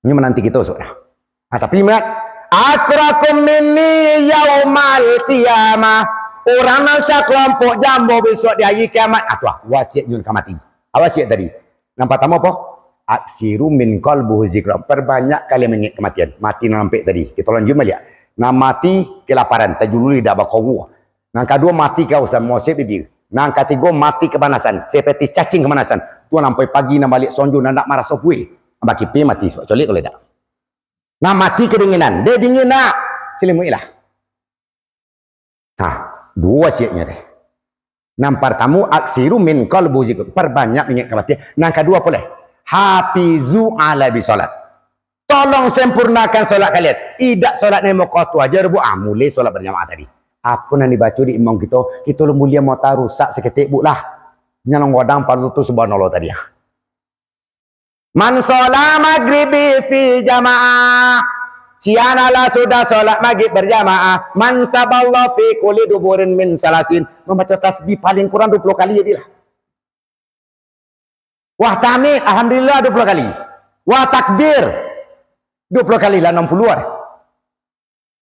Inyo mananti kito, saudara. Nah, tapi ingat, akrakum minni yaumal qiyamah. Urang nan sakelompok jo ambo bisuak di hari kiamat. Ah, tu ah, wasiat nyun ka mati. Ah, wasiat tadi. Nan partamo apo? Aksiru min qalbuhu zikra. Perbanyak kali mangek kematian. Mati nan ampek tadi. Kito lanjut baliak. Nan mati kelaparan, tajululi dak bakawua. Nan kaduo mati kehausan, mosek bibia. Nan katigo mati kepanasan, seperti cacing kepanasan. Tuan sampai pagi nan baliak sonjo nan dak maraso puih. Bakipia mati, sabab colek kalau dak. Nan mati kedinginan, deh dingin nak, selimuiklah. Nah, duo wasiatnyo deh. Nan partamo, aksiru min qalbu zikr, perbanyak ingat kematian. Nan kaduo apo leh? Hafizu ala bisolat. Tolong sempurnakan solat kalian. Idak solat ni muko tu aja, Bu. Ah, mulai solat berjamaah tadi. Apo nan dibaco di imam kito, kito lah mulia mota rusak saketek, Bu, lah. Nyo lah godang pado tu subhanallah tadi, ah. Man sholla maghribi fi jamaah. Sian alah sudah solat maghrib berjamaah. Man saballah fi kulli duburin min salasin. Membaca tasbih paling kurang dua puluh kali jadilah. Wah tahmid, alhamdulillah, dua puluh kali. Wah takbir, dua puluh kali lah, enam puluh lah.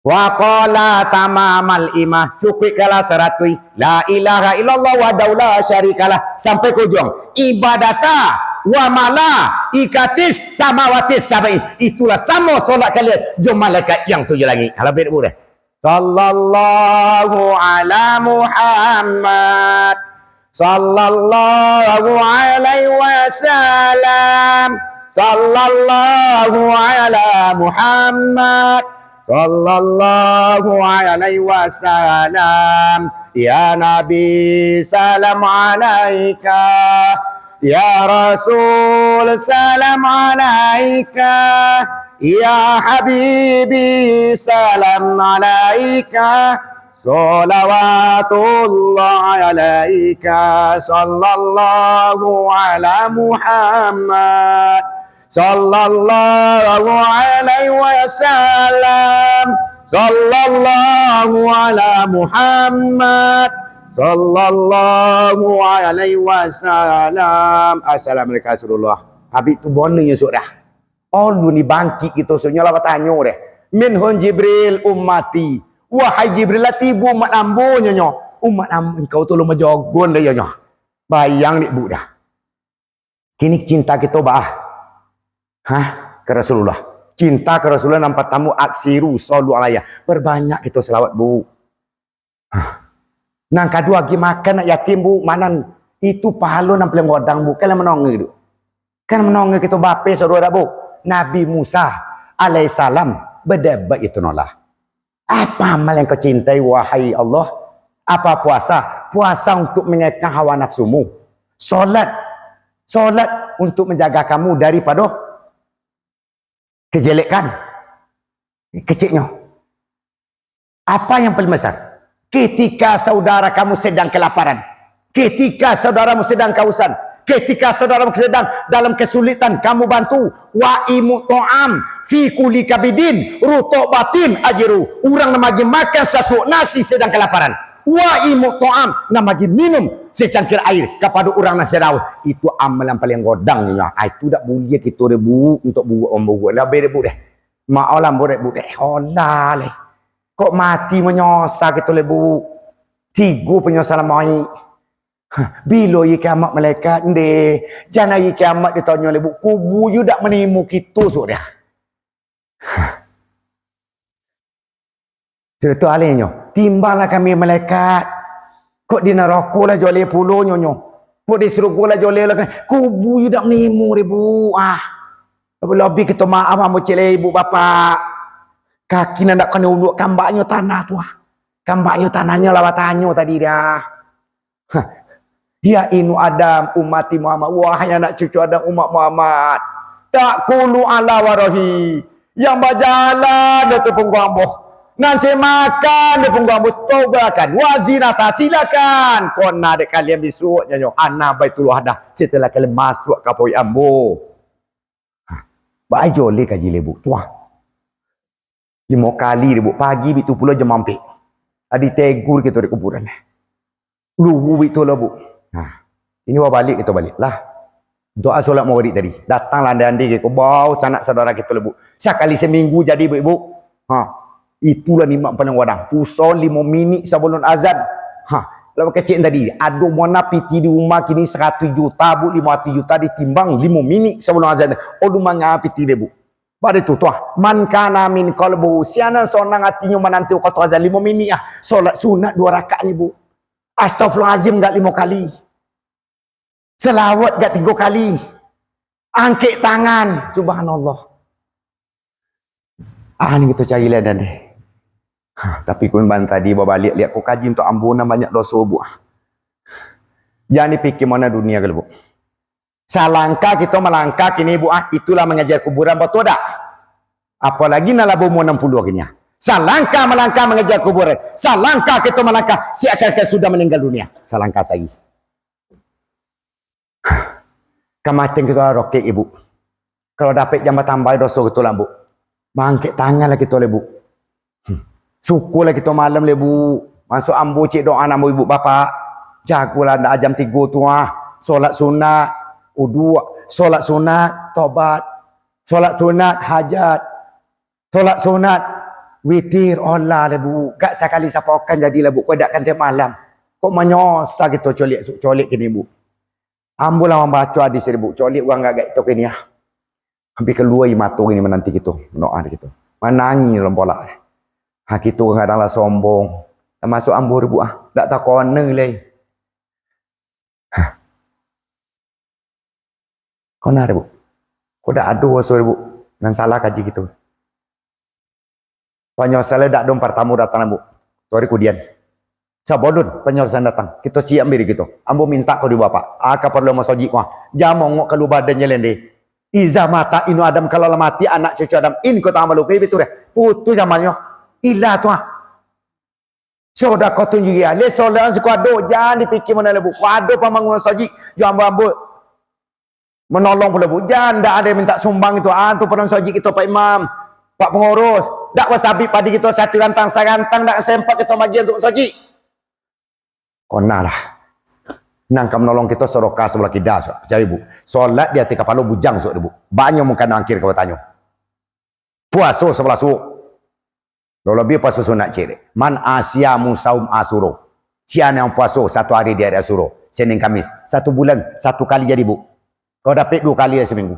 Wa qala tamamal imah, cukuikkanlah saratuih, la ilaha illallah wahdahu la syarikalah, sampai ke ujung. Ibadata wa malaikatis samawatis sab'i, itulah samo solat kalian jo malaikat yang tujuh langik. Kalau beda boleh. Sallallahu ala Muhammad. Sallallahu alaihi wasallam. Sallallahu ala Muhammad. Sallallahu alaihi wasallam. Ya Nabi, salam alaika. Ya Rasul, salam alaika. Ya Habibi, salam alaika. Salawatullah alaika. Sallallahu ala Muhammad. Sallallahu alaihi wasallam. Sallallahu ala Muhammad. Sallallahu alaihi wasallam. Assalamualaikum warahmatullahi. Habib tu bonyo sudah. Alun dibangkik kito, sunyo lah batanyo deh. Minhum Jibril ummati. Wahai Jibril, lah tibo umat ambo nyo nyo. Umat am-, engkau tu alun majogon deh yo nyo. Bayang dek Bu dah. Kini cinta kito bah. Hah? Ke Rasulullah. Cinta ke Rasulullah nan partamo, aksiru solu alaiya. Perbanyak kito selawat, Bu. Hah. Nan kaduo, agi makan anak yatim, Bu. Manan itu pahalo nan paling godang, Bu. Kan lah manonge tu. Kan manonge kito bape saudara, Bu. Nabi Musa alaihissalam berdebat itu nolah. Apa amal yang kau cintai, wahai Allah? Apa puasa? Puasa untuk mengekang hawa nafsumu. Solat. Solat untuk menjaga kamu daripada kejelekan. Keciknyo. Apa yang paling besar? Ketika saudara kamu sedang kelaparan, ketika saudaramu sedang kehausan, ketika saudaramu sedang dalam kesulitan, kamu bantu. Wa imu to'am fi kuli kabidin ruto batin ajiru. Urang nan magi makan sasuok nasi sedang kelaparan. Wa imu to'am, nan magi minum secangkir air kapado urang nan sedang haus. Itu amalan paling godang nyo. Ah, itu dak buliah kito deh, Bu, untuk buat mambuat. Labih deh, Bu, deh. Mak olah buat deh, Bu, deh. Olah leh. Kok mati manyosa kito leh, Bu? Tigo panyosalan maik. Hah, bilo ye kiamat malaikat, ndeh? Jan ari kiamat ditanyo leh, Bu. Kubu yu dak manimo kito, sudah. Hah. Sudah tu alinyo, timbanglah kami malaikat. Kok di narako lah joleh pulo nyo nyo. Kok di surugo lah joleh lah. Kubu yu dak manimo deh, Bu. Ah. Labi-labi kito maaf ambo ciek leh, ibu bapak. Kaki nan dak kanai uluak, kambaknyo tanah tu, ah. Kambaknyo tanahnyo lah batanyo tadi dah. Hah. Ya inu Adam, umati Muhammad. Wahai anak cucu Adam, umat Muhammad. Takulu ala warahi. Yang bajalan di tepunggu ambo. Nan cek makan di punggu ambo, tobakan. Wazinata, silakan. Kona dek kalian bisuak nyo. Ana Baitullah dah. Setelah kalian masuk ka paruik ambo. Hah. Baa joleh kaji leh, Bu. Tuah. Limo kali deh, Bu. Pagi baitu pulo jam ampek. Adi tegur kito di kuburan. Luwu baitu lah, Bu. Nah, ini babaliak kito baliak lah. Doa solat Maghrib tadi. Datanglah ande-ande kiko, bawa sanak saudara kito lah, Bu. Sakali saminggu jadi, Bu, Ibu. Ha, itulah nikmat paling wadang. Puso limo minik sabalun azan. Ha, lah kecek tadi, ado mana piti di rumah kini saratus juta, Bu, limo ratuih juta ditimbang limo minik sabalun azan. Oh, lumanya piti deh, Bu. Bak itu, tuah, "Man kana min qalbuhu," sia nan sonang atinyo mananti wakatu azan limo minik ah. Solat sunat duo rakaat ni, Bu. Astagfirullahalazim gak limo kali. Salawat gak tigo kali. Angkek tangan. Subhanallah. Ah, ni kito cari ladan deh. Hah, tapi kun ban tadi babaliak liak ko kaji untuk ambo nan banyak doso, Bu. Jan dipikir mana dunia kalau, Bu. Salangkah kito malangkah kini, Bu, ah, itulah mangaja kuburan, batua dak? Apalagi nan lah baumua anam puluah kini, ah. Salangkah malangkah mangaja kuburan, salangkah kito malangkah, seakan-akan sudah maninggal dunia. Salangkah sajo. Kamatian kito lah rokek, Ibu. Kalau dapek jan batambah doso kito lah, Bu. Mangkek tangan lah kito leh, Bu. Hmm. Syukurlah kito malam leh, Bu. Masuk ambo cek doa ambo ibu bapak. Jagolah ndak jam tigo tu ah. Solat sunat, uduk. Solat sunat, tobat. Solat sunat, hajat. Solat sunat, witir. Olah leh, Bu. Gak sakali sapokan jadilah, Bu. Kok dak kan tiap malam. Kok manyosa kito colek, colek kini, Bu. Ambo lah mambaco hadis tadi, Bu. Colek urang gagak itu kini ah. Hampir kalua aia mato kini mananti kito, mandoa kito. Manangih dalam polak. Ha, kito kadang lah sombong. Tamasuk ambo, Bu, ah. Dak takona lai. Hah. Kona, Bu. Kok dak ado raso, Bu. Nan salah kaji kito. Panyosalan dak dong partamo datang, Bu. Tu hari kudian. Sabalun panyosalan datang, kito siap diri kito. Ambo mintak ka di bapak. Ah, ka parlu masojik ko. Jan mongok kalu badan jalende. Iza mata inu Adam, kalau lah mati anak cucu Adam, in ko tangan balupai, betul dah. Putus amalnyo. Ilah tu ah. Sodako tunjuki ah. Le solat siko ado, jan dipikir mana lebu. Ko ado pambangunan masojik, jo ambo-ambo. Manolong pulo, Bu. Jan, ndak ado minta sumbang itu. Ah, tu padang sojik kito, Pak Imam, Pak Pangurus. Ndak basabik padi kito satu rantang, sarantang ndak sempat kito bagi untuk sojik. Kona lah. Nan ka manolong kito sodokah sabalah kida, so. Picayo, Bu. Solat di ateh kapalo bujang, so, Bu. Banyak mungkin angkir ka batanyo. Puaso sabalah suok. Labiah puaso sunat ciek. Man asyamu saum asuro. Sia nan puaso satu hari di hari Asuro, Senin Kamis, satu bulan, satu kali jadi, Bu. Kalau dapek duo kali lah saminggu.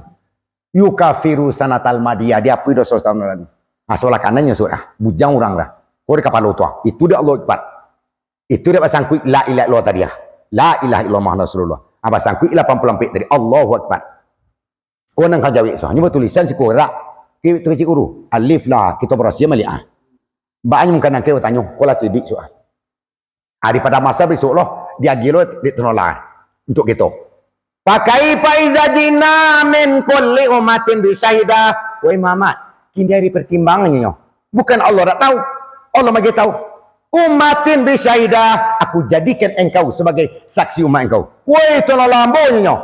Yukafiru sanatal madiyah, diapuih doso sataun lalu. Nah, sabalah kanannyo suok dah. Bujang urang dah. Kau di kapalo tu ah. Itu dah Allahu Akbar. Itu dah basangkuik la ilaha illallah tadi ah. La ilaha illallah Muhammad Rasulullah. Ah, basangkuik lapan puluah ampek tadi. Allahu Akbar. Ko nan ka jawek, so. Hanyo batulisan siko rak. Kito kecik guru. Alif lah, kito barasiah maliak ah. Banyak mungkin angkir batanyo, ko lah sidik, so. Ah, di padang mahsyar bisuak lo, diagiah lo dek tunolah. Untuk kito. Pakaifa iza ji'na min kulli ummatin bi syahidah. Wahai Muhammad, kini hari pertimbangannyo. Bukan Allah dak tahu. Allah magi tahu. "Ummatin bi syahidah, aku jadikan engkau sebagai saksi umat engkau." Woi, tolonglah ambo nyo.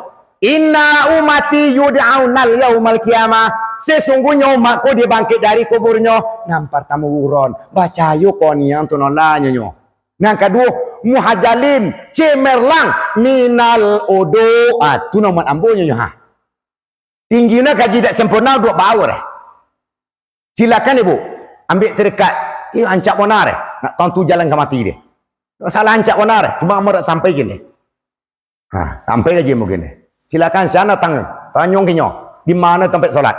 "Inna ummati yud'aunal yaumal qiyamah." Sesungguhnyo umatku dibangkit dari kuburnyo. Nan partamo buron, bacayo koniang tu nolanyo nyo. Nan kaduo, muhajalin, cemerlang, minal udu. Ah, tu nan umat ambo nyo, ha. Tinggi na kaji dak sempurna, duduak bawah dah. Silakan ibu, ambil tarikat. Iyo, ancak bona deh. Nak tantu jalan ka mati deh. Nak salah ancak bona deh. Cuma ambo dak sampai gini. Ha, sampai aja mungkin deh. Silakan, sian datang, tanyong kinyo. Di mana tempat solat?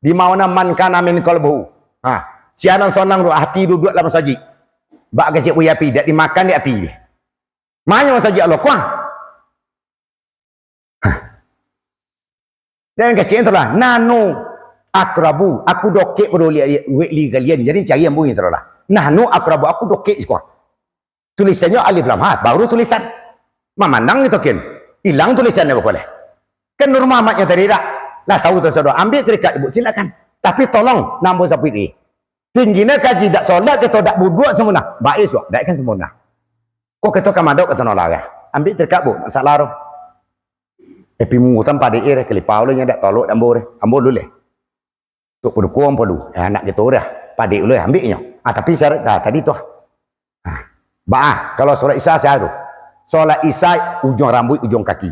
Di mana man kana min qalbuhu? Ha, sian nan sonang tu, hati duduak dalam masajik. Bak kecek bui api, dak dimakan di api deh. Manyo masajik Allah, kuah. Hah. Dan kecek tu lah, nanu akrabu, aku dokek pado li, li, li kalian. Jadi cari ambo yang tu lah. Nanu akrabu, aku dokek siko. Tulisannyo alif lam ha, baru tulisan. Mamandang gitu kan. Hilang tulisan dia boleh. Kan Nur Muhammad nyo tadi dak. Lah tahu tu saudara, ambil tarikat ibu, silakan. Tapi tolong, nambo sapuik ni. Tinggi na kaji dak solat, kito dak buduak sempurna. Baik suak, dak kan sempurna. Kok kito ka madok kata nolah. Ambil tarikat bu, masalah tu. Tapi mungutan padek eh, kalipau lah nyo dak tolok ambo deh. Ambo dulu leh. Tuk padukuang palu. Eh, anak kito dah. Padek dulu eh, ambil nyo. Ah, tapi syarat dah tadi tu. Ah. Ba, ah, kalau solat Isya saya tu. Solat Isya ujung rambuik, ujung kaki.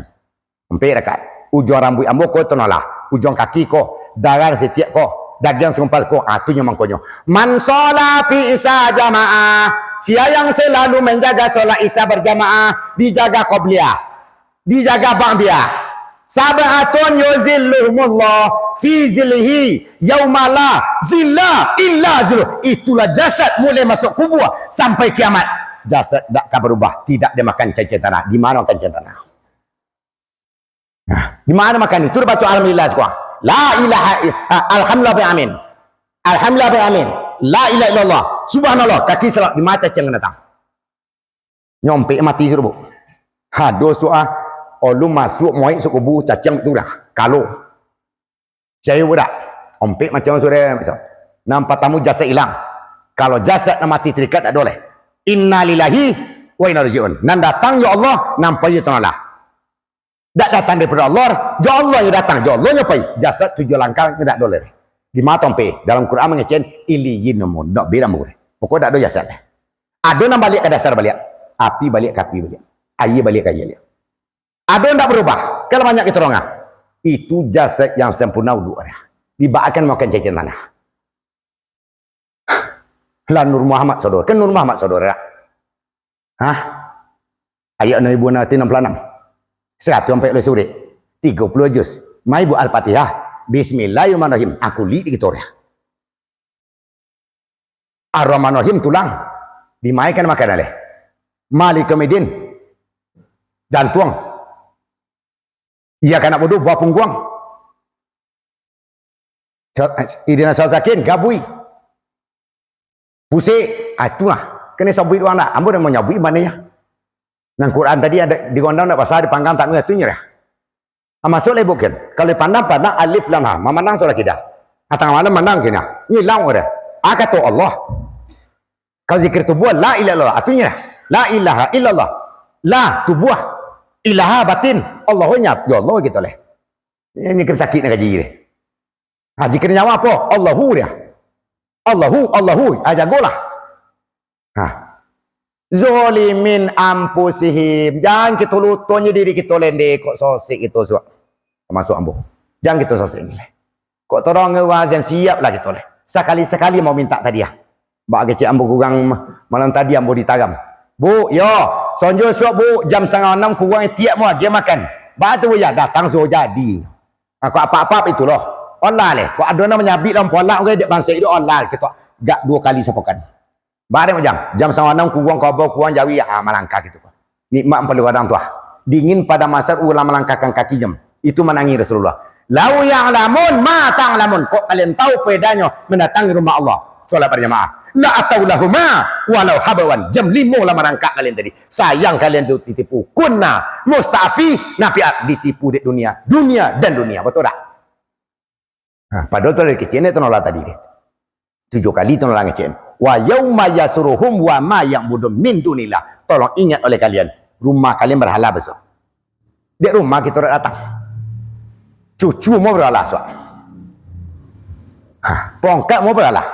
Ampek rakaat. Ujung rambuik ambo ko tu nolah. Ujung kaki ko. Darang sitiak ko. Dagiang seumpal ko. Ah, tu nyo mangkonyo. Man sholla fi Isya jamaah. Sia yang selalu menjaga solat Isya berjamaah. Dijaga qobliyah. Dijaga ba'diyah. Sab'atun yuzilluhumullah fi zillihi yauma la zilla illa zilluh. Itulah jasad mulai masuk kubur sampai kiamat. Jasad dak ka berubah, tidak dimakan cacing tanah. Di mana makan cacing tanah? Nah, di mana makan itu? Baca alhamdulillah siko. La ilaha i-, ah, alhamdulillah bil amin. Alhamdulillah bil amin. La ilaha illallah. Subhanallah. Kaki salak di mata cacing datang. Nyompek mati sudah, bu. Ha, doso ah. Olu masuk moik sukubu cacing tu dah. Kalau. Cayo budak. Ompek macam sudah macam. Nan patamu jasad hilang. Kalau jasad nan mati terikat tak boleh. Innalillahi wa inna ilaihi raji'un. Nan datang ya Allah, nan pai ya Allah. Dak datang daripada Allah, jo Allah nyo datang, jo Allah nyo pai. Jasad tujuah langkah nyo dak doleh. Di ma tompeh? Dalam Quran mangecek iliyin nomor, dak bilang boleh. Pokok dak ado jasad lah. Ado nan baliak ka dasar baliak. Api baliak ka api baliak. Aia baliak ka aia baliak. Ado ndak berubah. Kalau banyak kita orang ah. Itu jasad yang sempurna uduk ada. Dibaakan makan cacing tanah. Lah Nur Muhammad saudara. Kan Nur Muhammad saudara. Hah? Ayat enam ribu enam ratus enam puluh enam. Seratus ampek belas surik. Tiga puluh juz. Mai buat Al-Fatihah. Bismillahirrahmanirrahim. Aku li di kita orang. Ar-Rahmanirrahim tulang. Dimaikan makan aleh. Malik Yaumiddin. Jantung. Iya kanak bodoh, buah pungguang. Sa-, idina sautakin, gabui. Pusik, ah, itulah. Kena sabuik doang dah. Ambo dah mau nyabuik mana ya. Nang Quran tadi ada di gondang dah pasal dipanggang tak ngerti nyerah. Ah, masuk lah ibu kan. Kalau pandang-pandang alif lam ha, mamandang surah kidah. Ah, tangah malam mandang kena. Ngilang udah. Ah, kata Allah. Kalau zikir tubuh, la ilaha illallah. Artinya, la ilaha illallah. La tubuh. Ilaha batin. Allahnya, ya Allah gitu leh. Ini kena sakit nak kaji deh. Ha, zikir nyawa apa? Allahu dia. Allahu, Allahu. Ha, jagolah. Ha. Zolimin ampusihim. Jangan kita lutonyo diri kita lende kok sosik kita suak. Termasuk ambo. Jangan kita sosik ni leh. Kok tolong urang azian siap lah kita leh. Sekali-sekali mau minta tadi ah. Bak kecek ambo kurang ma-, malam tadi ambo ditaram. Bu, yo, sonjo suak bu, jam setengah enam kurang tiap mau agiah makan. Bak tu ya, datang suruh jadi. Aku apa-apa itu loh. Olah leh. Kok ado nan manyabik dalam polak, oke, dek bangsa itu olah. Kita gak dua kali sapokan. Bareng jam. Jam setengah enam kurang kabau, kurang jawi, ah, malangkah gitu. Nikmat ampun kadang tu ah. Dingin pada masa ulang malangkahkan kaki jam. Itu manangis Rasulullah. Lau ya'lamun ma ta'lamun. Kok kalian tahu faedahnya mendatangi rumah Allah. Solat berjamaah. La atau lahuma walau habawan. Jam lima lah marangkak kalian tadi. Sayang kalian tu ditipu. Kunna musta'fi nafi'at. Ditipu di dunia. Dunia dan dunia. Betul tak? Ha, padahal tu dari kecil ni tu nolak tadi deh. Tujuah kali tu urang ngecek. "Wa yauma yahsyuruhum wa ma ya'budun min dunillah." Tolong ingat oleh kalian, rumah kalian berhala besar. Dek rumah kito dak datang. Cucu mau berhala suak. Ha, pongkak mau berhala.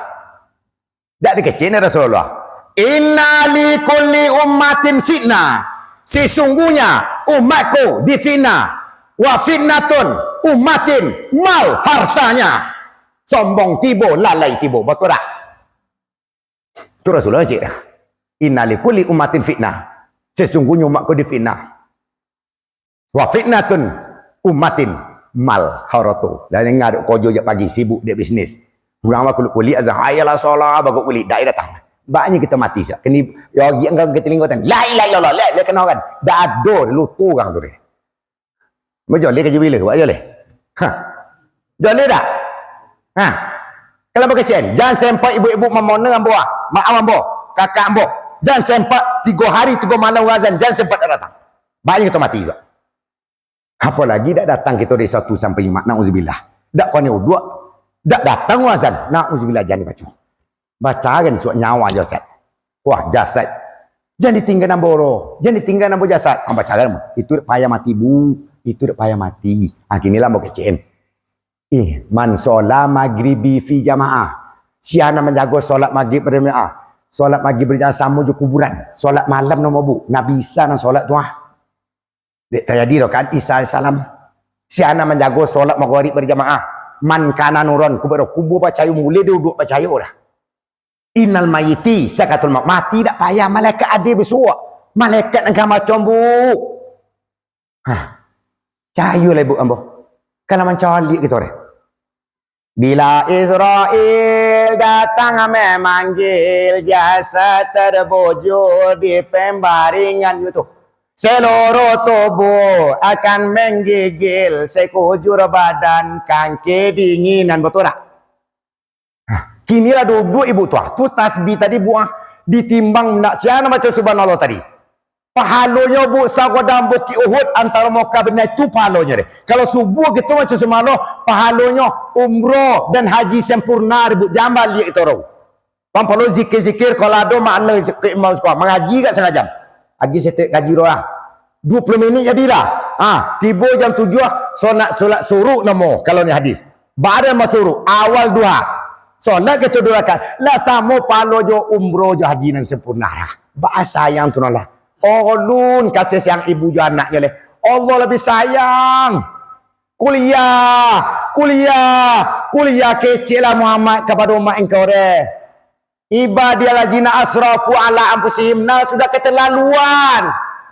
Dak dikecek ni Rasulullah. "Inna li kulli ummatin fitnah." Sesungguhnya umatku difitnah. "Wa fitnatun ummatin mal," hartanya. Sombong tibo, lalai tibo. Batua dak? Tu Rasulullah cek dah. "Inna li kulli ummatin fitnah." Sesungguhnya umatku difitnah. "Wa fitnatun ummatin mal haroto." Dah dengar duk kojo jak pagi, sibuk dek bisnis. Urang bakulik-kulik azan, "Hayya ala shalah," bakulik-kulik, dak datang. Banyak kita mati sak. Kini, yo, giang ka kita linggotan. La ilaha illallah, la, la kena kan. Dak ado, lutu urang tu deh. Mau joleh ka jubile, buat joleh. Ha. Joleh dak? Ha. Kalau bakasian, jangan sempat ibu-ibu mamona ambo ah. Maaf ambo, kakak ambo. Jangan sempat tigo hari, tigo malam azan, jangan sempat dak datang. Banyak kita mati juga. Apolagi dak datang kito dari Sabtu sampai Jumat, nauzubillah. Dak koni uduak, dak datang azan, nauzubillah, jan dibaco. Baco kan suak nyawa jasad. Wah, jasad. Jan ditinggan ambo roh, jan ditinggan ambo jasad. Ah, baco kan, itu dak payah mati, Bu. Itu dak payah mati. Ah, kini lah ambo kecek. Ih, man sholla maghribi fi jamaah. Sia nan manjago sholat maghrib berjamaah. Sholat maghrib berjamaah samo jo kuburan. Sholat malam namo, Bu. Nabi Isa nan sholat tu ah. Dek tajadi rakaat Isa alaihissalam. Sia nan manjago sholat maghrib berjamaah. Man kana nuron, kubua, kubua bacayo, mulai duduk bacayo dah. Innal mayyiti sakaratul maut, mati dak payah, malaikat ade basuak. Malaikat nan ka macam, Bu. Hah. Cayo lah ibu ambo. Kana mancaliak kito deh. Bila Israel datang memanggil, jasad terbujur di pembaringan itu. Seluruh tubuh akan menggigil, sekujur badan kan kedinginan. Batua dak? Kini lah duduak ibu tu ah. Tu tasbih tadi buah ditimbang nak sia nan baco subhanallah tadi. Pahalonyo, Bu, sagodang Bukik Uhud antaro Mokah Madinah itu pahalonyo deh. Kalau subuah kito baco subhanallah, pahalonyo umroh dan haji sempurna deh, Bu. Jan baliak kito tu. Pampalo zikir-zikir, kalau ado makna zikir imam sekuah, mangaji kat sangaja. Agi setek kaji roh lah. Dua puluh minit jadilah. Ah, tibo jam tujuah, sunat solat suruk namo, kalau ni hadis. Ba'da masyuruk, awal duha. Solat kito dua rakaat. Lah samo pahalo jo umroh jo haji nan sempurna lah. Baa sayang tu lah. Ulun kasih sayang ibu jo anaknyo leh. Allah lebih sayang. Kuliah, kuliah, kuliah keceklah Muhammad kapado umat engkau deh. Ibadiyallazina asrafu ala anfusihim, nah, sudah keterlaluan.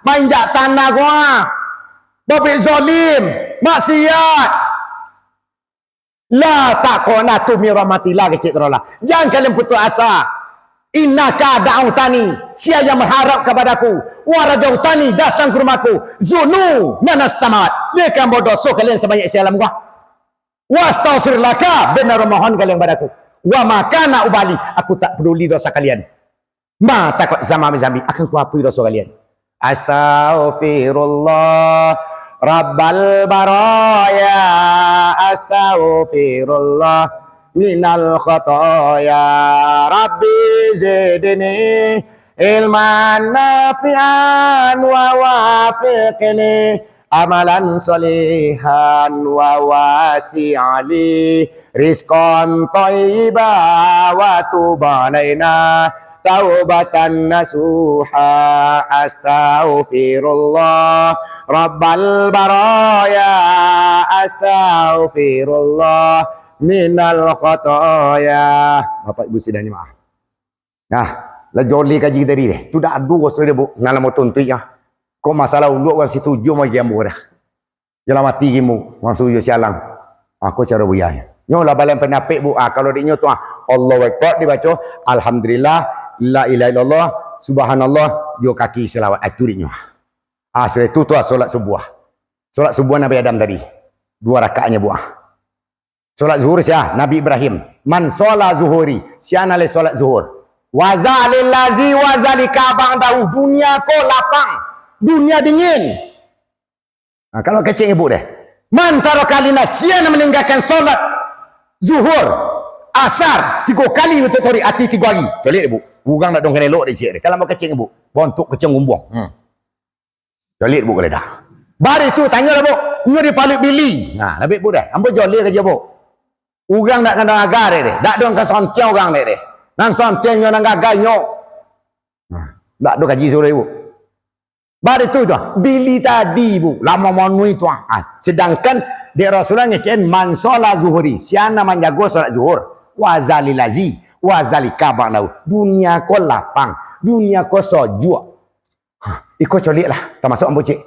Mainjak tanah ko ah. Babuek zalim, maksiat. La taqnatu min rahmatillah, kecek tu lah. Jangan kalian putus asa. Innaka da'autani, sia yang berharap kepadaku. Wa rajautani, datang ke rumahku. Zunu nanas samat. Biarkan bodoh so kalian sebanyak sialam gua. Wastaghfir laka, benar mohon kalian padaku. Wa ma kana ubali, aku tak peduli dosa kalian. Ma takut sama zambi, akan kuakui dosa kalian. Astaghfirullah Rabbal baraya, astaghfirullah minal khataya. Rabbi zidni ilman nafi'an wa wafiqni amalan sholihan wa wasi'li rizqan thayyiban wa tub alaina taubatan nasuha. Astaghfirullah Rabbal baraya, astaghfirullah minal khataya. Bapak Ibu sidang jemaah. Nah, lah joleh kaji tadi deh. Tu dak ado raso deh, Bu. Nan lamo tuntuik ah. Kok masalah uluak urang situ jo mah giambo dah. Jalan mati gimu, urang suyo sialang. Ah, ko caro buyai. Nyo lah balian pandapek, Bu. Ah, kalau dek nyo tu ah, Allahu Akbar dibaco, Alhamdulillah, La ilaha illallah, Subhanallah, duo kaki salawat. Ah, tu dek nyo. Ah, sudah itu tu ah, solat subuah. Solat subuah Nabi Adam tadi. Dua rakaatnyo, Bu ah. Solat zuhur sia? Nabi Ibrahim. Man sholla zuhuri, sia nan lai solat zuhur. Wa zalillazi wa zalika ba'dahu, dunia ko lapang, dunia dingin. Nah, kalau kecek ibu deh. Man taraka lina, sia nan maninggakan solat zuhur. Asar, tigo kali batua torik ati tigo ari. Caliak, Bu. Urang dak dong kanai elok dek ciek deh. Kalau mau kecek, Bu. Bontuk kecek gumbuang. Hmm. Caliak, Bu, kalau dah. Bari tu, tanyo lah, Bu. Nyo di paluik bili. Nah, labek, Bu, dah. Ambo caliak ka ciek, Bu. Urang dak kanai agar dek deh. Dak dong ka sontiang urang dek deh. Nan sontiang nyo nan gagai nyo. Nah, dak ado kaji surah, Bu. Bari tu, tu, bili tadi, Bu, lah mamanuhi tu, ah. Ah, sedangkan dek Rasulullah ngecek, "Man sholla zuhri," siapa nan manjago sholat zuhur, "wa zalilazi, wa zalika ba'dahu." Dunia ko lapang, dunia ko sojuak. Hah, iko caliak lah, tamasuk ambo cek.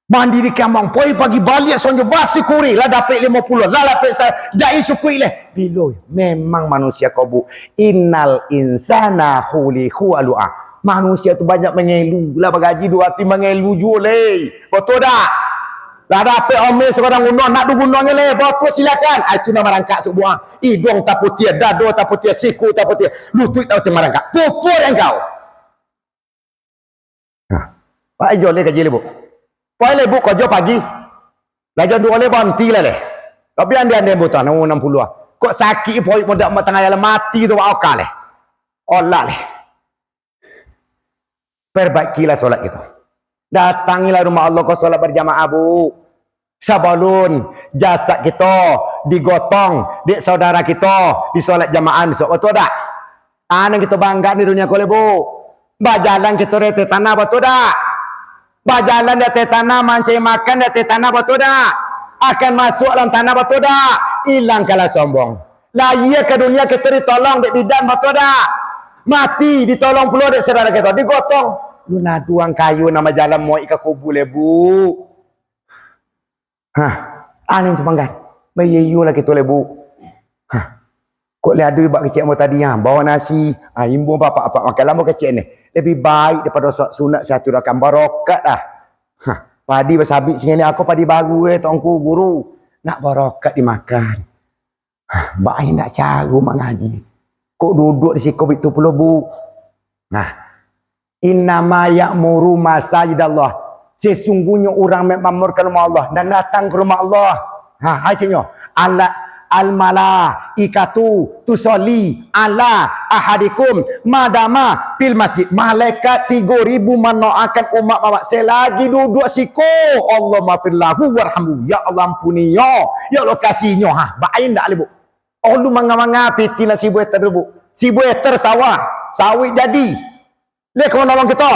Mandi di kamang, poi pagi baliak sonjo basikuri, lah dapek limo puluah, lah dapek sa-, dai sukuik leh. Bilo, memang manusia ko, Bu. Innal insana khuliqa halu'a. Manusia tu banyak mangelu, lah bagaji duo ratuih mangelu juo leh. Batua dak? Lah dapek omeh sagadang guno, nak dugunonyo leh. Batua silakan. Ah, itu nan marangkak subuah. Iduang taputiah, dado taputiah, siku taputiah, lutuik taputiah marangkak. Pupur engkau. Nah, Pak Ijo leh kaji leh, Bu. Poi leh, Bu, kojo pagi. Lah jam duo leh, banti lah leh. Tapi ande-ande, Bu, tanu anam puluah. Kok sakik poi mudak matangah jalan mati tu, Pak, oka leh. Olah leh. Perbaikilah solat kito. Datangilah rumah Allah ko solat berjamaah, Bu. Sabalun jasad kito digotong dek saudara kito di solat jamaah besok, batua dak? Anu kito bangga di dunia ko leh, Bu. Bajalan kito di ateh tanah, batua dak? Bajalan di ateh tanah, mancari makan di ateh tanah, batua dak? Akan masuk dalam tanah, batua dak? Ilangkanlah sombong. Lahia ka dunia kito ditolong dek bidan, batua dak? Mati ditolong pulo dek saudara kito, digotong. Lu naduang kayu nan bajalan mauik ka kubua leh, Bu. Hah, anu tu manggan. Baiyo-iyo lah kito leh, Bu. Hah. Kok leh ado ibak kecek ambo tadi, ha, bawa nasi, ha, imbau apak-apak makan lah ambo kecek ni. Lebih baik daripado sa-, sunat satu rakaat, barokat dah. Hah, padi basabik singini, ako padi baru, eh, Tuanku Guru. Nak barokat dimakan. Hah, baa indak caro mangaji. Kok duduak di siko bitu pulo, Bu? Nah, "Innama ya'muru masajidallah." Sesungguhnyo urang makmurkan rumah Allah, nan datang ka rumah Allah. Ha, ai ceknyo, "Ala, al malaikatu tusolli ala ahadikum madama fil masjid." Malaikat tigo ribu mandoakan umat Muhammad selagi duduak siko. "Allahumma firlahu warhamhu." Ya Allah, ampuni nyo. Ya Allah, kasih nyo. Ha, baa indak leh, Bu? Oh, lu manga-manga piti lah sibuah hektar tu, Bu. Sibuah hektar sawah, sawit jadi. Leh ka manolong kito.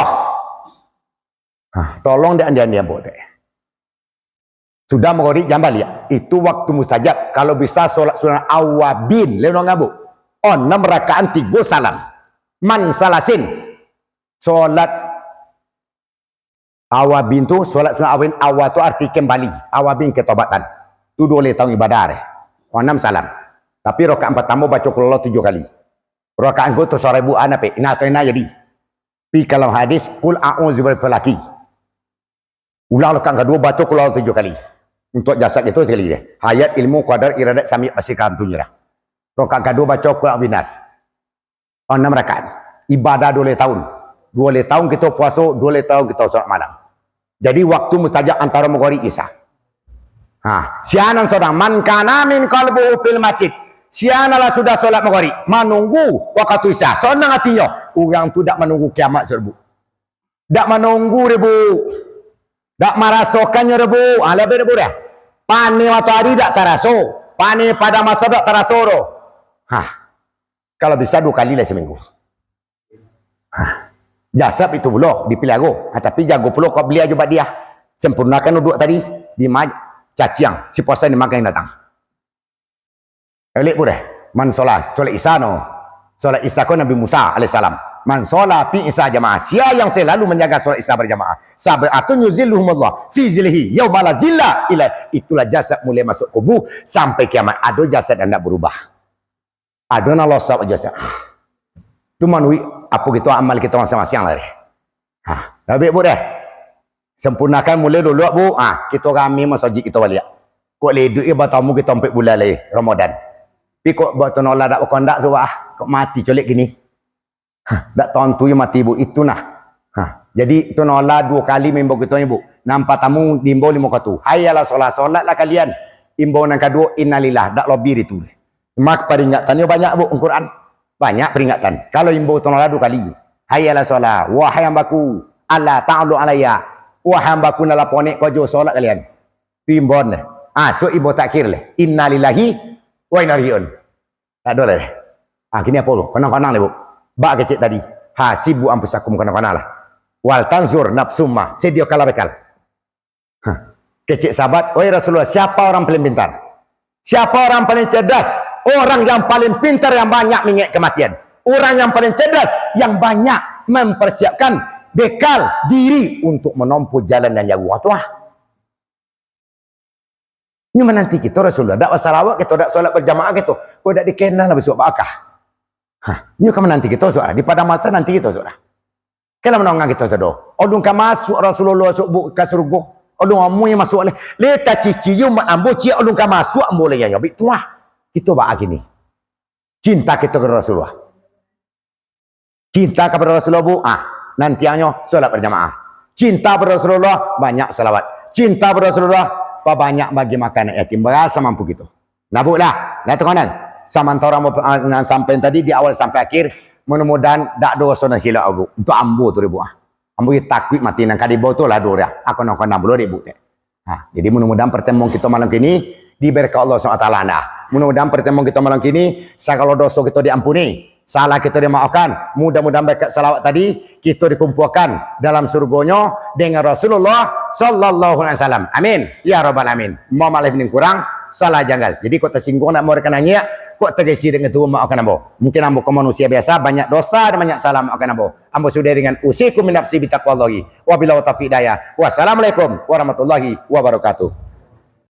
Hah, tolong dek andi-andi ambo dek. Sudah magorik, jangan baliak. Itu waktu mustajab. Kalau bisa solat sunat awabin. Leh nonga, Bu. Oh, enam rakaat tigo salam. Man salasin. Solat awabin tu, solat sunat awabin, awa tu arti kembali. Awabin ketobatan. Tu duo leh taun ibadah deh. Oh, enam salam. Tapi rakaat partamo baco Qul Huwallahu tujuh kali. Rakaat kedua tu saribu anak pe. Nah, tu enak jadi. Pi kalau hadis, "Qul a'udzu birabbil falaq." Ulang rakaat kedua, baco Qul Huwallahu tujuh kali. Untuk jasad itu sekali deh. Hayat, ilmu, qadar, iradat, sami, basir, kalam tu nyerah. Rakaat kedua baco Qul A'udzu Binnas. Oh, enam rakaat. Ibadah duo leh taun. Duo leh taun kito puaso, duo leh taun kito solat malam. Jadi waktu mustajab antaro magorik isya. Ha, sia nan sadang, "Man kana min qalbuhu fil masjid." Sia nan lah sudah solat magorik, manunggu waktu isya. Sonang atinyo, urang tu dak manunggu kiamat, Saudara, Bu. Dak manunggu deh, Bu. Dak marasokannyo deh, Bu. Ha, labiah deh, Bu, dah. Paneh matoari dak taraso. Paneh padang mahsyar dak taraso doh. Hah. Kalau bisa duo kali lah saminggu. Hah. Jasad itu pulo dipiliaro. Ha, tapi jago pulo qabliyah jo ba'diyah. Sempurnakan wudu tadi. Di ma-, caciang. Si puasa dimakan yang datang. Elek pun deh. Man sholat, sholat Isya no. Sholat Isya ko Nabi Musa alaihissalam. Man sholat fi Isya jamaah. Sia yang selalu menjaga sholat Isya berjamaah. Sab'atun yuzilluhumullah fi zillihi yauma la zilla illa. Itulah jasad mulai masuk kubur sampai kiamat. Ado jasad yang ndak berubah. Ado nan losok jasad. Tu manuik apo kito amal kito masing-masing lah deh. Ha, labiah, Bu, deh. Sempurnakan mulai dulu, Bu. Ha, kito rami masajik kito baliak. Kok leduk je batamu kito ampek bulan lai, Ramadan. Tapi kok buat tu nolah dak bakondak suah, ah. Kok mati colek gini. Ha, dak tontu je mati, Bu. Itu nah. Ha, jadi tu nolah duo kali maimbau kito ni, Bu. Nan patamu diimbau limo katu. Hayya alas shalah, sholatlah kalian. Imbau nan kaduo, innalillah. Dak lobi di tu. Maka peringatannyo banyak, Bu, Quran. Banyak peringatan. Kalau imbau tu lah dua kali. Hayya ala shalah, wahai hambaku, ala ta'lu alayya. Wahai hambaku, nan lah ponek kojo, solat kalian. Tu imbau deh. Ah, so imbau takhir leh. Inna lillahi wa inna ilaihi raji'un. Tak ada leh. Ah, kini apa tu? Kanang-kanang leh, Bu. Bak kecek tadi. Hasibu anfusakum, kanang-kanang lah. Wal tanzur nafsum ma, sediakanlah bekal. Hah. Kecek sahabat, "Wahai Rasulullah, siapa orang paling pintar? Siapa orang paling cerdas?" Orang yang paling pintar yang banyak mingek kematian. Orang yang paling cerdas yang banyak mempersiapkan bekal diri untuk menempuh jalan yang jauh. Wah, tu ah. Nyo mananti kito Rasulullah, dak basalawat kito, dak solat berjamaah kito, kok dak dikenal lah bisuak bakah. Hah, nyo ka mananti kito sudah, di padang mahsyar nanti kito sudah. Kalau manongah kito sudah, alun ka masuak Rasulullah subuh ka surugo, alun amuah masuak leh. Leh tacici yo mak ambo ciek alun ka masuak ambo leh nyo, bik tuah. Kito baa kini. Cinta kito ka Rasulullah. Cinta kepada Rasulullah, Bu, ah, nantiangnyo solat berjamaah. Cinta kepada Rasulullah, banyak salawat. Cinta kepada Rasulullah, pabanyak bagi makan anak yatim. Barasa mampu kito. Nah, Bu, lah. Nah, tu kanan. Samantara ambo, ah, nan sampai tadi di awal sampai akhir, mudah-mudahan dak doso nan hilap, Bu. Untuk ambo tu, Bu, ah. Ambo takuik mati nan ka dibawa tu lah doh dah. Aku nan kanang pulo dek Bu. Ha, jadi mudah-mudahan pertemuan kita malam kini diberikan Allah subhanahu wa taala anda. Mudah-mudahan pertemuan kita malam kini, sagalo doso kita diampuni, salah kita dimaafkan. Mudah-mudahan berkat salawat tadi, kita dikumpulkan dalam surgonyo dengan Rasulullah sallallahu alaihi wasallam. Amin. Ya rabbal alamin. Mohon maaf lebih kurang, salah janggal. Jadi kok tersinggung nak mau rekan nanya, kok tergesi dengan tu maafkan ambo. Mungkin ambo ko manusia biasa, banyak dosa dan banyak salah, maafkan ambo. Ambo sudah dengan usikum min nafsi bitaqwallahi. Wabillahi taufiq hidayah. Wassalamualaikum warahmatullahi wabarakatuh.